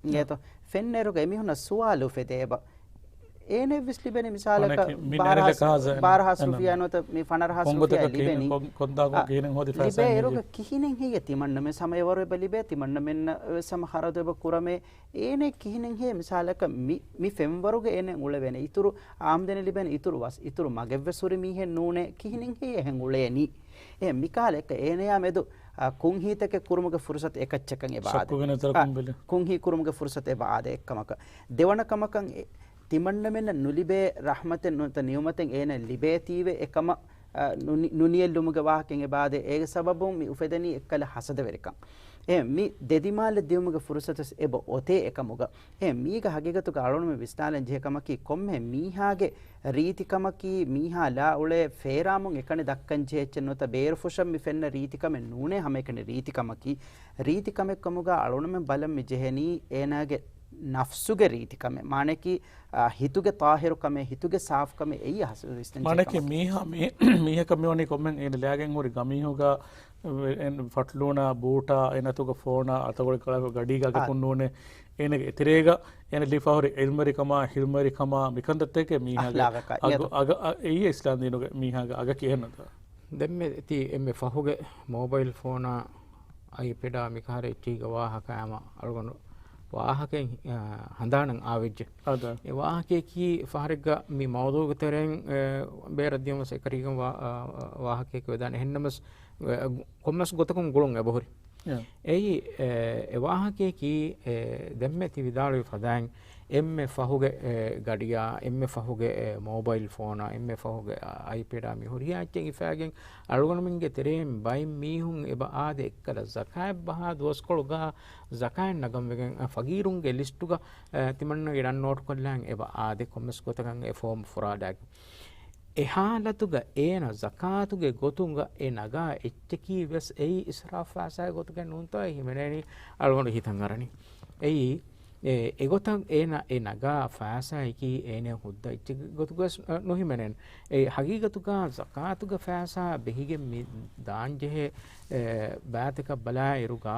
އިނގޭތޯ؟ ފެންނެރުގަ އެމީހުންނަށް ސުވާލު އުފެދޭބަ. އޭނައެއްވެސް ލިބޭނެ މިސާލަކަށް މާނައަކީ މި ބާރަ ނެރެލެ ހާސް، ކާޒަ ބާރަ ހާސް އެން ރުފިޔާ ނުވަތަ މި ފަނަރަ ހާސް ރުފިޔާ ކޮންގޮތަކަށް ލިބެނީ. ކިހިނެއް ކޮން-، ކޮންދާކު އާ، ކިހިނެއް ހޯދި ލިބޭ ފައިސާ އިން އިން އިން. އިރުގަ ކިހިނެއް ހެއްޔޭ ތިމަންނަމެން ސަމަ އެވަރު އެބަ ލިބޭ ތިމަންނަމެންނަށް ވެސް ހަމަ ޚަރަދު އެބަ ކުރަމޭ. އޭނެ ކިހިނެއް ހެއްޔޭ މިސާލަކަށް މި، މި ފެންވަރުގަ އޭނެ އުޅެވޭނެ އިތުރު އާމްދަނީ ލިބޭނެ އިތުރު ވަސް، އިތުރު މަގެއްވެސް ހުރި މީހެއް ނޫނޭ ކިހިނެއް ހެއްޔޭ އެހެން އުޅޭނީ. އެ މިކަހަލަ އެކަ އޭނަޔާ މެދު، އާ، ކުންހީތަކެއް ކުރުމުގެ ފުރުސަތު އެކައްޗަކަށް އެބަ އާދޭ. ޝައްކުގެ ނަޒަރަކުން އާ، ބެލި. ކުންހީ ކުރުމުގެ ފުރުސަތު އެބަ އާދޭ އެއްކަމަކަށް. ދެވަނަ ކަމަކަށް އެ، ތިމަންނަމެންނަށް ނުލިބޭ ރަޙްމަތެއް ނުވަތަ ނިޢުމަތެއް އޭނަ ލިބޭތީވެ އެކަމަށް، އަ، ނުނި-، ނުނިޔަތްލުމުގެ ވާހަކައެއް އެބަ އާދޭ. އޭގެ ސަބަބުން މި އުފެދެނީ އެއްކަލަ ހަސަދަވެރިކަން. އެ، މި ދެދިމާލަށް ދިއުމުގެ ފުރުސަތުވެސް އެބަ އޮތޭ އެކަމުގަ. އެ، މީގަ ހަގީގަތުގަ އަޅުގަނޑުމެން ވިސްނާލަން ޖެހޭ ކަމަކީ ކޮންމެ މީހާގެ ރީތިކަމަކީ މީހާ ލާ އުޅޭ ފޭރާމުން އެކަނި ދައްކަން ޖެހޭ އެއްޗެއް ނުވަތަ ބޭރުފުށަށް މި ފެންނަ ރީތިކަމެއް ނޫނޭ ހަމައެކަނި ރީތިކަމަކީ. ރީތިކަމެއްކަމުގަ އަޅުގަނޑުމެން ބަލަން މި ޖެހެނީ އޭނާގެ ނަފްސުގެ ރީތިކަމެއް. މާނައަކީ، އާ، ހިތުގެ ޠާހިރުކަމެއް، ހިތުގެ ސާފުކަމެއް އެއީ ހަސަ-، ވިސްނަން ޖެހޭ މާނައަކީ ކަމަކީ. މީހާ، މީ-، މީހަކަށް މިވަނީ ކޮންމެ އޭނަ ލާގެން ހުރި ގަމީހުގަ، އެ، ފަޓްލޫނާ، ބޫޓާ، އޭނަ އަތުގަ ފޯނާ، އަތޮޅު ގަޅަކު ގަޑީގަ އާ. އަގަކުން ނޫނޭ. އޭނަގެ އެތެރޭގަ އޭނަ ލިބިފަ ހުރި އިލްމުވެރިކަމާ، ހިލްމުވެރިކަމާ، މިކަންތައްތަކެއް މީހާގެ އަޚްލާގަކާ، އަގު، ނިޔަތު. އަގަ، އަ، އެއީ އިސްލާމް ދީނުގެ މީހާގެ އަގަކީ އެހެންނުތަ؟ ދެންމެ ތި އެންމެ ފަހުގެ މޯބައިލް ފޯނާ، އައިޕެޑާ މިކަހަލަ އެއްޗެހިގެ ވާހަކަ ހަމަ އަޅުގަނޑު ވާހަކައެއް، އާ، ހަނދާނަށް އާވެއްޖެ. އާދަ. އެ ވާހަކަޔަކީ ފަހަރެއްގަ މި މައުޟޫގެ ތެރެއިން، އެ، ބޭރަށް ދިޔުމަސް އެކަރީގަން ވާ-، އާ، ވާހަކައެއް ވެދާނެ. އެހެންނަމަސް، އެ، ކޮންމެސް ގޮތަކުން ގުޅުން އެބަހުރި. އެ. އެއީ، އެ، އެ ވާހަކަޔަކީ، އެ، ދެންމެ ތި ވިދާޅުވި ފަދައިން، އެންމެ ފަހުގެ، އެ، ގަޑިއާ، އެންމެ ފަހުގެ، އެ، މޯބައިލް ފޯނާ، އެންމެ ފަހުގެ، އަ، އައިޕެޑާ މި ހުރިހާ އެއްޗެއް ހިފާގެން އަޅުގަނޑުމެންގެ ތެރެއިން ބައެއް މީހުން އެބަ އާދެ އެއްކަލަ ޒަކާތް ބަހާ ދުވަސްކޮޅުގަ ޒަކާތް ނަގަން ވެގެން، އަ، ފަގީރުންގެ ލިސްޓުގަ، އަ، ތިމަންނަގެ ނަން ނޯޓުކޮށްލާން އެބަ އާދެ ކޮންމެސް ގޮތަކަށް އެ ފޯމް ފުރާލާގެން. އެ ހާލަތުގަ އޭނަ ޒަކާތުގެ ގޮތުގަ އެ ނަގާ އެއްޗަކީ ވެސް އެއީ އިސްރާފް ފައިސާގެ ގޮތުގައެއް ނޫންތޯ އެ ހިމެނޭނީ އަޅުގަނޑު ހިތަށް އަރަނީ. އެއީ، އެ، އެގޮތަށް އޭނަ އެ ނަގާ ފައިސާއަކީ އޭނަ ހުއްދަ އެއްޗެއްގެ ގޮތުގަވެސް، އަ، ނުހިމެނޭނެ. އެ ހަގީގަތުގަ ޒަކާތުގެ ފައިސާ ބެހިގެން މި ދާން ޖެހޭ، އެ، ބައިތަކަށް ބަލާ އިރުގަ،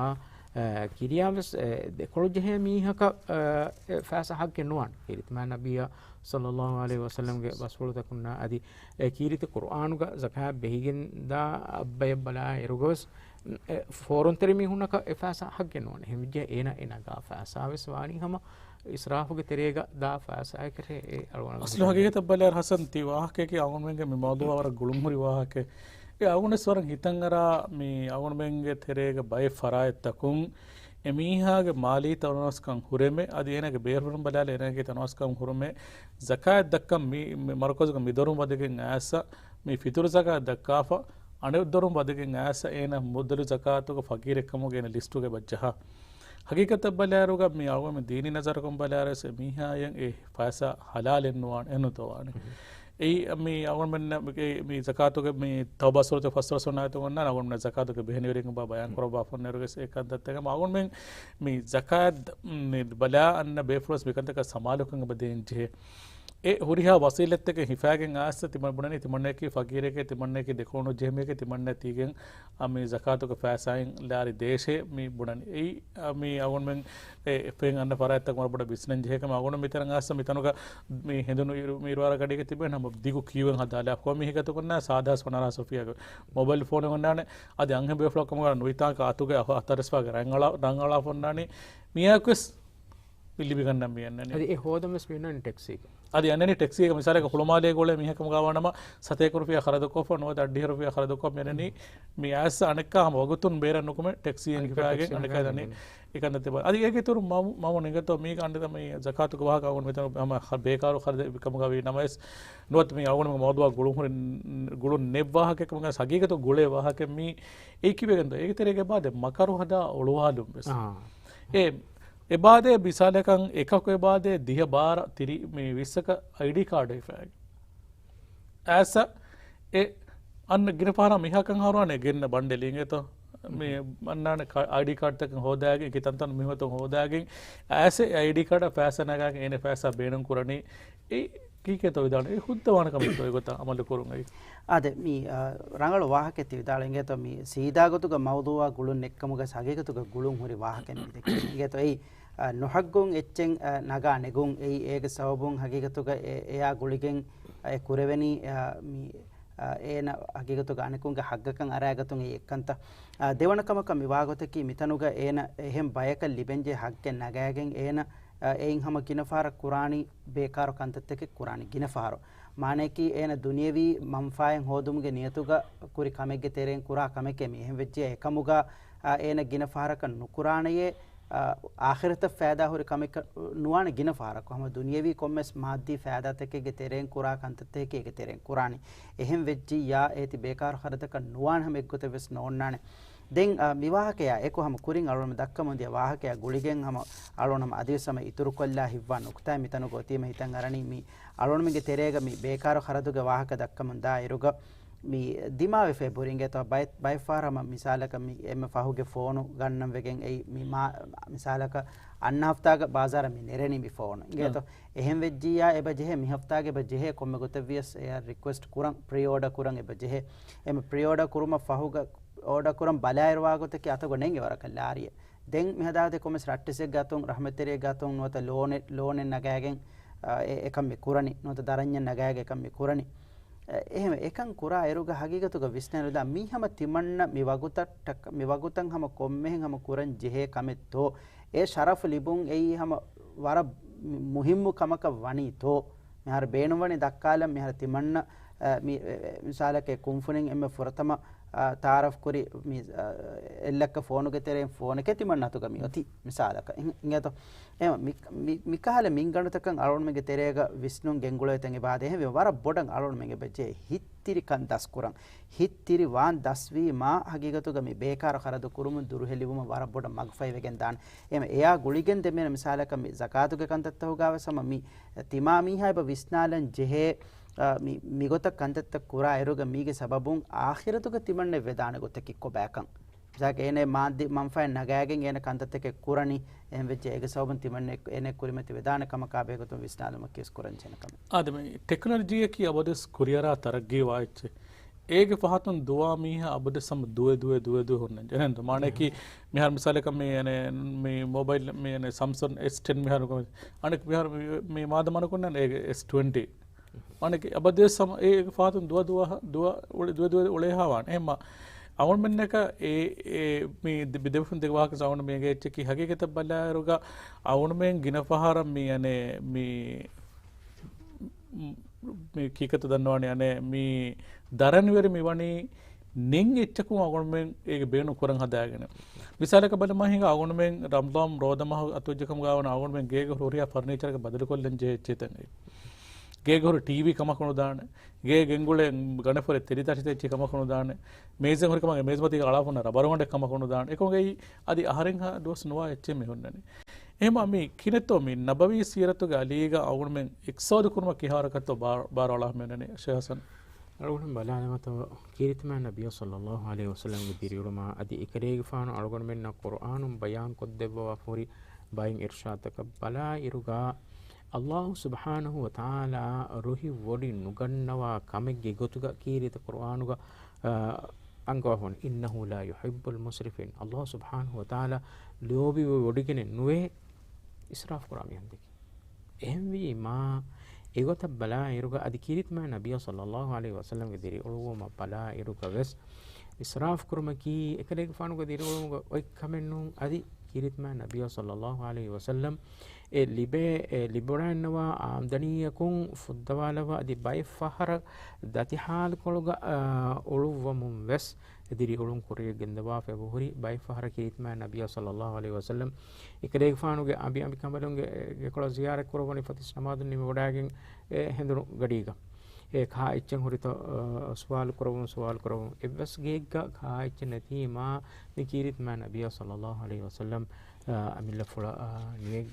އެ، ކިރިޔާވެސް، އެ، ދެކޮޅު ޖެހޭ މީހަކަށް، އެ، އެ ފައިސާ ހައްގެއް ނުވާނެ. ކީރިތި މާތް ނަބިއްޔާ ޞައްލައްލާހު ޢަލައިހި ވަސައްލަމްގެ ބަސްފުޅުތަކުންނާ އަދި އެ ކީރިތި ޤުރުއާނުގަ ޒަކާތް ބެހިގެންދާ ބަޔަށް ބަލާ އިރުގަވެސް، އެ، ފޯރުންތެރި މީހުންނަކަށް އެ ފައިސާ ހައްގެއް ނުވާނެ. އެހެންވެއްޖެ އޭނަ އެ ނަގާ ފައިސާވެސް ވާނީ ހަމަ އިސްރާފުގެ ތެރޭގަ ދާ ފައިސާއެއް ކަށޭ އެ އަޅުގަނޑު އަސްލު ހަގީގަތަށް ބަލާއިރު ހަސަން ތި ވާހަކައަކީ އަޅުގަނޑުމެންގެ މި މައުޟޫޢަށް ވަރަށް ގުޅުންހުރި ވާހަކައެއް. އެ އަޅުގަނޑުވެސް ވަރަށް ހިތަށްއަރާ މި އަޅުގަނޑުމެންގެ ތެރޭގަ ބައެއް ފަރާތްތަކުން އެ މީހާގެ މާލީ ތަނަވަސްކަން ހުރެމެ، އަދި އޭނާގެ ބޭފުޅުން ބަލާލެ އޭނާގެ ތަނަވަސްކަން ހުރުމެ، ޒަކާތް ދައްކަން މި، މި މަރުކަޒުގެ މި ދޮރުން ވަދެގެން އައިސް މި ފިތުރު ޒަކާތް ދައްކާފަ، އަނެއް ދޮރުން ވަދެގެން އައިސް އޭނާ މުއްދަލު ޒަކާތުގެ ފަގީރެއްކަމުގެ އޭނާ ލިސްޓުގަ ބައްޖަހާ. ހަގީގަތަށް ބަލާއިރުގަ މި އަޅުގަނޑު ދީނީ ނަޒަރަކުން ބަލާއިރުވެސް އެ މީހާޔަށް އެ ފައިސާ ހަލާލެއް ނުވާނެ، އެހެން ނުތޯވާނެ. އެއީ މި އަޅުގަނޑުމެންނަށް މި، މި ޒަކާތުގެ މި ތައުބާ ސޫރަތުގެ ފަސްވަނަ އާޔަތުގަ އޮންނާނެ، އަޅުގަނޑުމެން ޒަކާތުގެ ބެހެނިވެރިން ބާ ބަޔާން ކުރައްވާފަ އޮންނައިރުވެސް އެކަންތައްތަކެއް އަޅުގަނޑުމެން މި ޒަކާތް މި ބަލާ އަންނަ ބޭފުޅުންވެސް މިކަންތަކަށް ސަމާލުކަން އެބަ ދޭން ޖެހޭ. އެ ހުރިހާ ވަސީލަތްތަކެއް ހިފާގެން އައިސް ތިމަން ބުނަނީ ތިމަންނައަކީ ފަގީރެކޭ، ތިމަންނައަކީ ދެކޮޅު ނުޖެހެމެއެކޭ، ތިމަންނަ ތީގެން އަ، މި ޒަކާތުގެ ފައިސާއިން ލާރި ދޭށޭ މި ބުނަނީ. އެއީ، އަ، މި އަޅުގަނޑުމެން އެ ފެން އަންނަ ފަރާތްތައް ވަރަށް ބޮޑަށް ވިސްނަން ޖެހޭ ކަމަށް އަޅުގަނޑު މިތަނަށް އައިސް މިތަނުގަ މި ހެނދުނު އިރު، މި އިރުއަރާ ގަޑީގަ ތިބެން ހަމަ ދިގު ކިއުއެއް ހަދާލާ ކޮންމެ މީހަކަށް ތަކުންނާ ސާދާ ސޮނަރާ ސޮފިޔާގެ މޮބައިލް ފޯނެއް އޮންނާނެ. އަދި އަންހެން ބޭފުޅަކަށް ނުވިތާކަށް އަތުގެ އަ، އަތް އަރިސްފާގެ ރަނގަޅާ، ރަނގަޅާފަ އޮންނާނީ. މިއާއެކުވެސް މި ލިބިގަންނަން މި އަންނަނީ. އަދި އެ ހޯދަން ވެސް މި އަންނަނީ ޓެކްސީގަ. އަދި އަންނަނީ ޓެކްސީގަ މިސާލަކަށް ހުޅުމާލޭގަ އުޅޭ މީހަކަށް ގާވާނަމަ ސަތޭކަ ރުފިޔާ ޚަރަދުކޮށްފަ ނުވަތަ އަށްޑިހަ ރުފިޔާ ޚަރަދުކޮށް މި އަންނަނީ. މި އައިސް އަނެއްކާ ހަމަ ވަގުތުން ބޭރަށް ނުކުމެ ޓެކްސީއެއް ހިފާގެން އަނެއްކާ ދަނީ. އެކަން ދަތި އަދި އޭގެ އިތުރު މަ، މަ ނިނގަތޯ މީގަ އަންނަ މި ޒަކާތުގެ ވާހަކަ އަޅުގަނޑު މިތަނު ހަމަ ބޭކާރު ޚަރަދެއް ކަމުގަ ވީ ނަމަވެސް ނުވަތަ މި އަޅުގަނޑު މައުޟޫޢަށް ގުޅުން ހުރި، ގުޅުން ނެތް ވާހަކަ ކަމުގަ ހަގީގަތު ގުޅޭ ވާހަކަ މީ އެއީ ކިބެގެންދޯ އޭގެ ތެރޭގަ އެބާދެ މަކަރު ހަދާ އޮޅުވާލުން ވެސް. އާ. އެ އެބާދޭ މިސާލަކަށް އެކަކު އެބާދޭ ދިހަ ބާރަ ތިރި މި ވިއްސަކަށް އައިޑީ ކާޑެއް ހިފާގެން އައިސް އެ އަންނަ ގިނަ ފަހަރަށް މީހާ ކަން ހަރުވާނެ ގެންނަ ބަންޑެލިން އެތޯ. މި މަންނާނެ ކާ-، އައިޑީ ކާޑްތަކެއް ހޯދާގެން، އެކި ތަންތަން މީހުންތައް ހޯދާގެން، އައިސް އެ އައިޑީ ކާޑަށް ފައިސާ ނަގާގެން އޭނަ ފައިސާ ބޭނުން ކުރަނީ. އެ ކީކޭތޯ ވިދާޅު؟ އެ ހުއްދަވާނެ ކަމެއްތޯ އެގޮތަށް އަމަލު ކުރުން އެއީ؟ އާދެ، މި، އާ، ރަނގަޅު ވާހަކައެއް ތި ވިދާޅު އިނގޭތޯ، މި ސީދާ ގޮތުގަ މައުޟޫއާ ގުޅުން ނެއްކަމުގަ ހަގީގަތުގަ ގުޅުން ހުރި ވާހަކައެއް މި ދެއްކީ. އިނގޭތޯ އެއީ، އާ، ނުހައްގުން އެއްޗެއް، އާ، ނަގާ ނެގުން އެއީ، އޭގެ ސަބަބުން ހަގީގަތުގަ އެ-، އެޔާ ގުޅިގެން، އާ، އެ ކުރެވެނީ، އާ، މި، އާ، އޭނަ ހަގީގަތުގަ އަނެކުންގެ ހައްގަކަށް އަރާގަތުން އެއީ އެއްކަންތައް. އާ، ދެވަނަ ކަމަކަށް މި ވާގޮތަކީ މިތަނުގަ އޭނަ އެހެން ބަޔަކަށް ލިބެންޖެހޭ ހައްގެއް ނަގާގެން އޭނަ، އާ، އެއިން ހަމަ ގިނަ ފަހަރަށް ކުރާނީ ބޭކާރު ކަންތައްތަކެއް ކުރާނީ ގިނަ ފަހަރު. މާނަޔަކީ އޭނަ ދުނިޔަވީ މަންފާއެއް ހޯދުމުގެ ނިޔަތުގަ ކުރި ކަމެއްގެ ތެރެއިން ކުރާ ކަމެކޭ މި. އެހެން ވެއްޖެ އެކަމުގަ، އާ، އޭނަ ގިނަ ފަހަރަކަށް ނުކުރާނެޔޭ، އާ، އާޚިރަތަށް ފައިދާ ހުރި ކަމެއް ނުވާނެ ގިނަ ފަހަރަކު. ހަމަ ދުނިޔަވީ ކޮންމެސް މާއްދީ ފައިދާތަކެއްގެ ތެރެއިން ކުރާ ކަންތައްތަކެކޭ އޭގެ ތެރެއިން ކުރާނީ. އެހެން ވެއްޖިއްޔާ އޭތި ބޭކާރު ޚަރަދަކަށް ނުވާނެ ހަމަ އެއްގޮތެއް ވެސް ނޯންނާނެ. ދެން، އާ، މި ވާހަކަޔާ އެކު ހަމަ ކުރިން އަޅުގަނޑު ދައްކަމުން ދިޔަ ވާހަކަޔާ ގުޅިގެން ހަމަ އަޅުގަނޑު ހަމަ އަދިވެސް ހަމަ އިތުރުކޮށްލާ ހިތްވާ ނުކުތާ މިތަނުގަ އޮތީމަ ހިތަށް އަރަނީ މި އަޅުގަނޑުމެންގެ ތެރޭގަ މި ބޭކާރު ޚަރަދުގެ ވާހަކަ ދައްކަމުން ދާ އިރުގަ މި ދިމާވެފަ ބުރި އިނގޭތޯ ބައެއް، ބައެއް ފަހަރަށް ހަމަ މިސާލަކަށް މި އެންމެ ފަހުގެ ފޯނު ގަންނަން ވެގެން އެއީ މި މާ-، މިސާލަކަށް އަންނަ ހަފްތާގަ ބާޒާރަށް މި ނެރެނީ މި ފޯނު. އިނގޭތޯ؟ އެހެން ވެއްޖިއްޔާ އެބަ ޖެހޭ މި ހަފްތާގަ އެބަ ޖެހޭ ކޮންމެ ގޮތެއް ވިޔަސް އެއަށް ރިކުއެސްޓް ކުރަން، ޕްރީ އޯޑަ ކުރަން އެބަ ޖެހޭ. އެމަ ޕްރީ އޯޑަ ކުރުމަށް ފަހުގަ އޯޑަ ކުރަން ބަލާއިރު ވާގޮތަކީ އަތުގަ ނެތް އެވަރަކަށް ލާރިއެއް. ދެން މިހަދާދޭ ކޮންމެސް ރައްޓެއްސެއްގެ އަތުން ރަހްމަތްތެރިއެއްގެ އަތުން ނުވަތަ ލޯނެއް، ލޯނެއް ނަގާގެން، އާ، އެ-، އެކަން މި ކުރަނީ. ނުވަތަ ދަރަންޏެއް ނަގާގެން އެކަން މި ކުރަނީ. އެ-، އެހެން އެކަން ކުރާ އިރުގަ ހަގީގަތުގަ ވިސްނޭނުދާ މީ ހަމަ ތިމަންނަ މި ވަގުތަށް ޓަކަ-، މި ވަގުތަށް ހަމަ ކޮންމެހެން ހަމަ ކުރަން ޖެހޭ ކަމެއްތޯ؟ އެ ޝަރަފު ލިބުން އެއީ ހަމަ ވަރަށް މި-، މުހިއްމު ކަމަކަށް ވަނީތޯ؟ މިހާރު ބޭނުންވަނީ ދައްކާލަން މިހާރު ތިމަންނަ، އަ، މި، އެ، އެ، މިސާލަކަށް ކުންފުނިން އެންމެ ފުރަތަމަ، އަ، ތައާރަފް ކުރި މި، އަ، އެއްލައްކަ ފޯނުގެ ތެރެއިން ފޯނެކޭ ތިމަންނަ އަތުގަ މި އޮތީ މިސާލަކަށް. އިނގޭތޯ؟ އެ، މި، މި، މިކަހަލަ މިންގަނޑުތަކަށް އަޅުގަނޑުމެންގެ ތެރޭގަ ވިސްނުން ގެންގުޅޭ ތަން އެބަ އާދޭ. އެހެންވެ ވަރަށް ބޮޑަށް އަޅުގަނޑުމެން އެބަ ޖެހޭ ހިތް ތިރިކަން ދަސްކުރަން. ހިތް ތިރި ވާން ދަސްވީމާ، ހަގީގަތުގަ މި ބޭކާރު ޚަރަދު ކުރުމުން ދުރުހެލިވުމަށް ވަރަށް ބޮޑަށް މަގުފަހިވެގެން ދާނެ. އެމަ އެޔާ ގުޅިގެން ދެންމެ މިސާލަކަށް މި ޒަކާތުގެ ކަންތައްތަކުގަ ވެސް ހަމަ މި ތިމާ މީހާ އެބަ ވިސްނާލަން ޖެހޭ، އަ، މި، މިގޮތަށް ކަންތައްތައް ކުރާ އިރުގަ މީގެ ސަބަބުން އާޚިރަތުގަ ތިމަންނަ ވެދާނެ ގޮތަކީ ކޮބާކަން. މިސާލަކަށް އޭނަ މާއްދީ މަންފާއެއް ނަގާގެން އޭނަ ކަންތައްތަކެއް ކުރަނީ، އެހެން ވެއްޖެ އޭގެ ސަބަބުން ތިމަންނަ އެ-، އޭނަ ކުރިމަތި ވެދާނެ ކަމަކާ ބެހޭގޮތުން ވިސްނާލުމަކީ ވެސް ކުރަންޖެހޭ ކަމެއް. އާދެ، މި ޓެކްނޮލޮޖީއަކީ އަބަދުވެސް ކުރިއަރާ ތަރައްގީވާ އެއްޗެއް. އޭގެ ފަހަތުން ދުވާ މީހާ އަބަދުވެސް ހަމަ ދުވެ، ދުވެ، ދުވެ، ދުވެ ހުންނަން. އެހެންދު؟ މާނައަކީ މިހާރު މިސާލަކަށް މި، އަނެ، މި މޮބައިލް މި، އަނެ، ސަމްސަން އެސް ޓެން މިހާރު އަނެއް މިހާރު މި، މި މާދަމާނަކުންނަން އޭގެ އެސް ޓްވެންޓީ. މާނައަކީ އަބަދުވެސް ހަމަ އޭގެ ފަހަތުން ދުވަ، ދުވަ، ދުވަ އުޅެ، ދުވެ، ދުވެ އުޅޭހާވާނެ. އެހެންމަ އަޅުގަނޑުމެންނަކަށް އެ، އެ، މި ދެ-، މި ދެބަފުން ދެ ވާހަކަ އަޅުގަނޑު މި އެނގޭ އެއްޗަކީ ހަގީގަތަށް ބަލާއިރުގަ އަޅުގަނޑުމެން ގިނަ ފަހަރަށް މި، އަނެ، މި މި ކީކޭތޯ ދަންނަވަނީ އަނެއް މި ދަރަނިވެރި މި ވަނީ ނެތް އެއްޗަކުން އަޅުގަނޑުމެން އޭގެ ބޭނުން ކުރަން ހަދާގެން. މިސާލަކަށް ބަލަމާ ހިނގާ އަޅުގަނޑުމެން ރަމަޟާން ރޯދަ މަހު އަތުވެއްޖެ ކަމުގަ ވަނީ އަޅުގަނޑުމެން ގޭގެ ހުރިހާ ފަރުނީޗަރެއް ބަދަލުކޮށްލަން ޖެހޭ އެއްޗެއް ތަން. ގޭގެ ހުރި ޓީވީ ކަމަކު ނުދާނެ. ގޭ ގެންގުޅޭ ގަނެފުރެ ތެރިތަށިތައް އެއްޗެއް ކަމަކު ނުދާނެ. މޭޒެއް ހުރި ކަމަކު މޭޒުމަތީގަ އަޅާފަ ހުންނަ ރަބަރުގަނޑެއް ކަމަކު ނުދާނެ. އެކަމުގައި އަދި އަހަރެން ހާ ދުވަސް ނުވާ އެއްޗެއް މި ހުންނަނީ. އެހެންމަ މި ކިނެތޯ މި ނަބަވީ ސީރަތުގެ އަލީގަ އަޅުގަނޑުމެން އިޤްތިޞާދު ކުރުމަށް ކިހާ ވަރަކަށްތޯ ބާ-، ބާރު އަޅާ މި އޮންނަނީ ޝޭޚް ޙަސަން؟ އަޅުގަނޑުމެން ބަލާލަމާތޯ ކީރިތިމާ ނަބިއްޔާ ޞައްލައްލާހު ޢަލައިހި ވަސައްލަމްގެ ދިރިއުޅުމާ އަދި އެކަލޭގެފާނު އަޅުގަނޑުމެންނަށް ޤުރްއާނުން ބަޔާން ކޮށްދެއްވަވާފަ ހުރި ބައިން އިރުޝާދުތަކަށް ބަލާ އިރުގަ، ﷲ ސުބްޙާނަހޫ ވަތަޢާލާ ރުހި ވޮޑި ނުގަންނަވާ ކަމެއްގެ ގޮތުގަ ކީރިތި ޤުރްއާނުގަ، އަ، އަންގަވާފަ ހުންނަ، إِنَّهُ لَا يُحِبُّ الْمُسْرِفِينَ. ﷲ ސުބްޙާނަހޫ ވަތަޢާލާ ލޯބިވެވޮޑިގެނެއް ނުވޭ އިސްރާފު ކުރާ މީހުން ދެކެ. އެހެންވީމާ، އެގޮތަށް ބަލާ އިރުގަ އަދި ކީރިތިމާ ނަބިއްޔާ ޞައްލައްލާހު ޢަލައިހި ވަސައްލަމްގެ ދިރިއުޅުއްވުމަށް ބަލާ އިރުގަ ވެސް، އިސްރާފު ކުރުމަކީ އެކަލޭގެފާނުގެ ދިރިއުޅުމުގެ އޮތް ކަމެއް ނޫން. އަދި ކީރިތިމާ ނަބިއްޔާ ޞައްލައްލާހު ޢަލައިހި ވަސައްލަމް އެ ލިބޭ، އެ ލިބިވަޑައިގަންނަވާ އާމްދަނީއަކުން ފުއްދަވާލައްވާ އަދި ބައެއް ފަހަރަށް ދަތި ޙާލުކޮޅުގަ، އާ، އުޅުއްވަމުން ވެސް ދިރިއުޅުން ކުރިއަށް ގެންދަވާފަ އެބަހުރި. ބައެއް ފަހަރަށް ކީރިތިމާ ނަބިއްޔާ ޞައްލައްލާހު ޢަލައިހި ވަސައްލަމް އެކަލޭގެފާނުގެ އަނބި އަނބިކަނބަލުންގެ ގެކޮޅަށް ޒިޔާރަތް ކުރައްވަނީ ފަތިސް ނަމާދުން ނިމިވަޑައިގެން އެ ހެނދުނު ގަޑީގަ. އެ ކާ އެއްޗެއް ހުރިތޯ، އަ، ސުވާލު ކުރައްވުން، ސުވާލު ކުރައްވުން. އެއްވެސް ގެއެއްގަ ކާ އެއްޗެއް ނެތީމާ މި ކީރިތިމާ ނަބިއްޔާ ޞައްލައްލާހު ޢަލައިހި ވަސައްލަމް، އަ، އަމިއްލަފުޅަށް، އަ، ނިޔަތް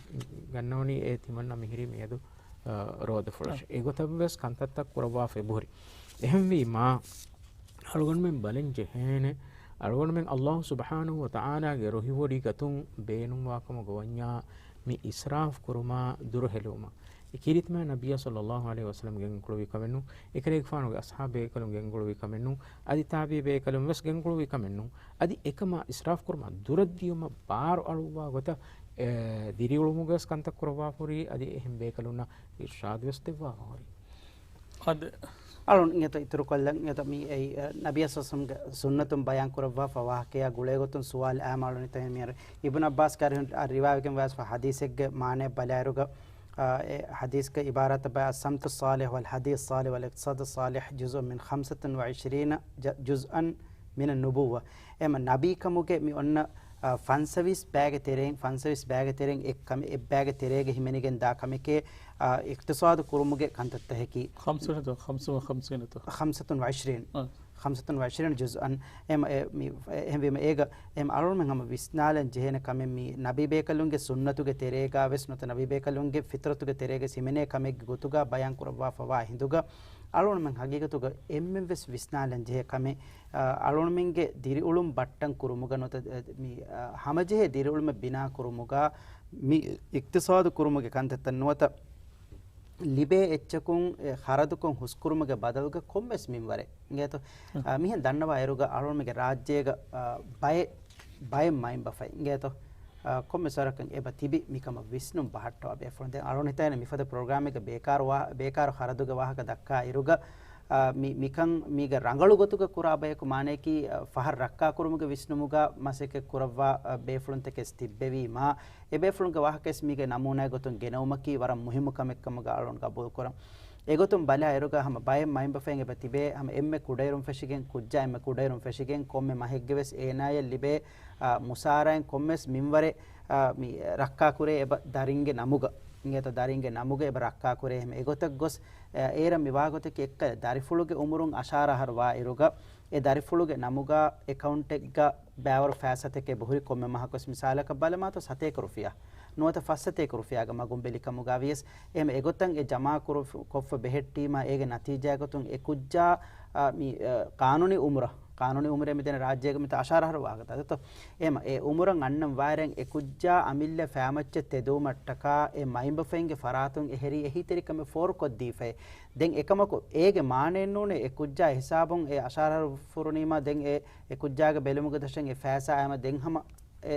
ގަންނަވަނީ އެ ތިމަންނަ މިހިރީ މިއަދު، އަ، ރޯދަފުޅަށް. އެގޮތަށްވެސް ކަންތައްތައް ކުރައްވާފަ އެބަހުރި. އެހެންވީމާ، އަޅުގަނޑުމެން ބަލަން ޖެހޭނެ، އަޅުގަނޑުމެން އައްލާހު ސުބްޙާނަހު ވަތަޢާލާގެ ރުހިވޮޑިގަތުން ބޭނުންވާކަމުގަ ވަންޏާ މި އިސްރާފް ކުރުމާ ދުރުހެލުވުމަށް. އެ ކީރިތި މާތް ނަބިއްޔާ ޞައްލައްލާހު ޢަލައިހި ވަސައްލަމް ގެންގުޅުވި ކަމެއްނޫން، އެކަލޭގެފާނުގެ އަޞްޙާބު ބޭކަލުން ގެންގުޅުވި ކަމެއްނޫން، އަދި ތާބިޢީ ބޭކަލުން ވެސް ގެންގުޅުވި ކަމެއްނޫން. އަދި އެކަމާ އިސްރާފް ކުރުމާ ދުރަށްދިޔުމަށް ބާރު އަޅުއްވާ ގޮތަށް، އެ، ދިރިއުޅުމުގަ ވެސް ކަންތައް ކުރައްވާފަ ހުރި، އަދި އެހެން ބޭކަލުންނަށް އިރްޝާދު ވެސް ދެއްވާފަ ހުރި. އަދި އަޅުން އިނގޭތޯ އިތުރުކޮށްލަން، އިނގޭތޯ މި އެއީ، އަ، ނަބިއްޔާ ޞައްލައްލާހު ޢަލައިހި ވަސައްލަމްގެ ސުންނަތުން ބަޔާން ކުރައްވާފަ ވާހަކަޔާ ގުޅޭގޮތުން ސުވާލު އާމާޅުން ތަހެން މިހާރު އިބްނު ޢައްބާސް ކަރިހުން އަށް ރިވާވެގެން ވާސްފަ ޙަދީޘެއްގެ މާނައެއް ބަލާއިރުގަ، އާ، އެ ޙަދީޘްގެ ޢިބާރާތަށް ބަޔާ، الصمت الصالح والهدي الصالح والاقتصاد الصالح جزء من خمسة وعشرين ج-، جزءا من النبوة. އެމަ ނަބީކަމުގެ މި އޮންނަ، އާ، ފަންސަވީސް ބައިގެ ތެރެއިން، ފަންސަވީސް ބައިގެ ތެރެއިން އެއް ކަމެ-، އެއްބައިގެ ތެރޭގަ ހިމެނިގެން ދާ ކަމެކޭ، އާ، އިޤްތިޞާދު ކުރުމުގެ ކަންތައްތަހަކީ. ޚަމްސުނަތު، ޚަމްސު، ޚަމްސީނަތު. ޚަމްސަތުން ވަޢިޝްރީން. އާ. ޚަމްސަތުން ވަޢިޝްރީން ޖުޒްއަން. އެމަ އެ މި، އެހެންވީމަ އޭގަ އެމަ އަޅުމެން ހަމަ ވިސްނާލަން ޖެހޭނެ ކަމެއް މި ނަބީ ބޭކަލުންގެ ސުންނަތުގެ ތެރޭގަ ވެސް ނުވަތަ ނަބީ ބޭކަލުންގެ ފިޠްރަތުގެ ތެރޭގަ ހިމެނޭ ކަމެއްގެ ގޮތުގަ ބަޔާން ކުރައްވާފަވާ ހިނދުގަ އަޅުމެން ހަގީގަތުގަ އެންމެން ވެސް ވިސްނާލަން ޖެހޭ ކަމެއް، އަ، އަޅުމެންގެ ދިރިއުޅުން ބައްޓަން ކުރުމުގަ ނުވަތަ، އަ، މި، އަ، ހަމަޖެހޭ ދިރިއުޅުމެއް ބިނާ ކުރުމުގަ މި އިޤްތިޞާދު ކުރުމުގެ ކަންތައްތައް ނުވަތަ ލިބޭ އެއްޗަކުން އެ ޚަރަދުކޮށް ހުސްކުރުމުގެ ބަދަލުގަ ކޮންމެސް މިންވަރެއް އިނގޭތޯ؟ އަ، މިހެން ދަންނަވާ އިރުގަ އަޅުމެންގެ ރާއްޖޭގަ، އަ، ބައެއް، ބައެއް މައިންބަފައި އިނގޭތޯ؟ އަ، ކޮންމެސް ވަރަކަށް އެބަ ތިބި މިކަމަށް ވިސްނުން ބަހައްޓަވާ ބޭފުޅުން. ދެން އަޅުން ހިތާނެ މިފަދަ ޕްރޮގްރާމެއްގަ ބޭކާރު ވާ-، ބޭކާރު ޚަރަދުގެ ވާހަކަ ދައްކާ އިރުގަ، އަ، މި-، މިކަން މީގެ ރަނގަޅު ގޮތުގަ ކުރާ ބަޔަކު މާނަޔަކީ، އަ، ފަހަރު ރައްކާކުރުމުގެ ވިސްނުމުގަ މަސައްކަތް ކުރައްވާ، އަ، ބޭފުޅުންތަކެއް ތިއްބެވީމާ، އެ ބޭފުޅުންގެ ވާހަކަވެސް މީގެ ނަމޫނާއެއް ގޮތުން ގެނައުމަކީ ވަރަށް މުހިއްމު ކަމެއްކަމުގަ އަޅުން ގަބޫލުކުރަން. އެގޮތުން ބަލާ އިރުގަ ހަމަ ބައެއް މައިންބަފައިން އެބަ ތިބޭ، ހަމަ އެންމެ ކުޑައިރުން ފެށިގެން، ކުއްޖާ އެންމެ ކުޑައިރުން ފެށިގެން، ކޮންމެ މަހެއްގެވެސް އޭނާޔަށް ލިބޭ، އާ، މުސާރައިން ކޮންމެސް މިންވަރެއް، އާ، މި ރައްކާކުރޭ އެބަ ދަރިންގެ ނަމުގަ. އިނގޭތޯ ދަރިންގެ ނަމުގަ އެބަ ރައްކާކުރޭ ހަމަ އެގޮތަށް ގޮސް، އާ، އޭރަށް މިވާގޮތަކީ އެއްކަލަ ދަރިފުޅުގެ އުމުރުން އަށާރަ އަހަރު ވާ އިރުގަ، އެ ދަރިފުޅުގެ ނަމުގަ އެކައުންޓެއްގަ ބައިވަރު ފައިސާތަކެއް އެބަހުރި ކޮންމެ މަހަކުވެސް މިސާލަކަށް ބަލަމާތޯ ސަތޭކަ ރުފިޔާ ނުވަތަ ފައްސަތޭކަ ރުފިޔާގެ މަގުން ބެލި ކަމުގަ ވިޔަސް، އެހެން އެގޮތަށް އެ ޖަމާ ކުރު-، ކޮށްފަ ބެހެއްޓީމާ އޭގެ ނަތީޖާގޮތުން އެ ކުއްޖާ، އާ، މި، އާ، ޤާނޫނީ އުމުރަށް، ޤާނޫނީ އުމުރޭ މިދެން ރާއްޖޭގަ މިތާ އަށާރަ އަހަރު ވާގަތާ ދެތޯ. އެމަ އެ އުމުރަށް އަންނަން ވާއިރެން އެ ކުއްޖާ އަމިއްލަ ފައިމައްޗަށް ތެދުވުމަށްޓަކާ އެ މައިންބަފައިންގެ ފަރާތުން އެހެރީ އެހީތެރިކަމެއް ފޯރުކޮށްދީފައި. ދެން އެކަމަކު އޭގެ މާނައެއްނޫނޭ އެ ކުއްޖާ ހިސާބުން އެ އަށާރަ އަހަރު ފުރުނީމާ ދެން އެ އެ ކުއްޖާގެ ބެލުމުގެ ދަށަށް އެ ފައިސާ އައިމަ ދެން ހަމަ އެ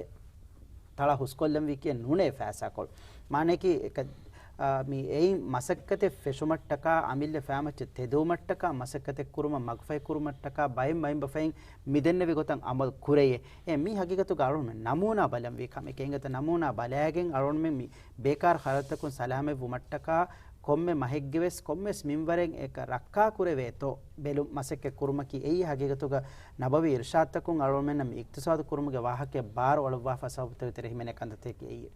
ތަޅަ ހުސްކޮށްލަން ވީ ކިޔަން ނޫނޭ ފައިސާކޮޅު. މާނައަކީ އެކަ-، އާ، މި އެއިން މަސައްކަތެއް ފެށުމަށްޓަކާ، އަމިއްލަ ފައިމައްޗަށް ތެދުވުމަށްޓަކާ، މަސައްކަތެއް ކުރުމަށް މަގުފަހި ކުރުމަށްޓަކާ، ބައެއް މައިންބަފައިން މިދެންނެވި ގޮތަށް އަމަލު ކުރެޔޭ. އެ މީ ހަގީގަތުގަ އަޅުންމެން ނަމޫނާ ބަލަން ވީ ކަމެކޭ. އިނގޭތަ ނަމޫނާ ބަލައިގެން އަޅުންމެން މި ބޭކާރު ޚަރަދުތަކުން ސަލާމަތްވުމަށްޓަކާ، ކޮންމެ މަހެއްގެވެސް ކޮންމެސް މިންވަރެއް އެކަ ރައްކާކުރެވޭތޯ ބެލުން މަސައްކަތް ކުރުމަކީ އެއީ ހަގީގަތުގަ ނަބަވީ އިރުޝާދުތަކުން އަޅުގަނޑުމެންނަށް މި އިޤްތިޞާދު ކުރުމުގެ ވާހަކައެއް ބާރު އަޅުއްވާފަ ސަބަބުތަކުގެ ތެރޭ ހިމެނޭ ކަންތައްތަކެކޭ އެއީ.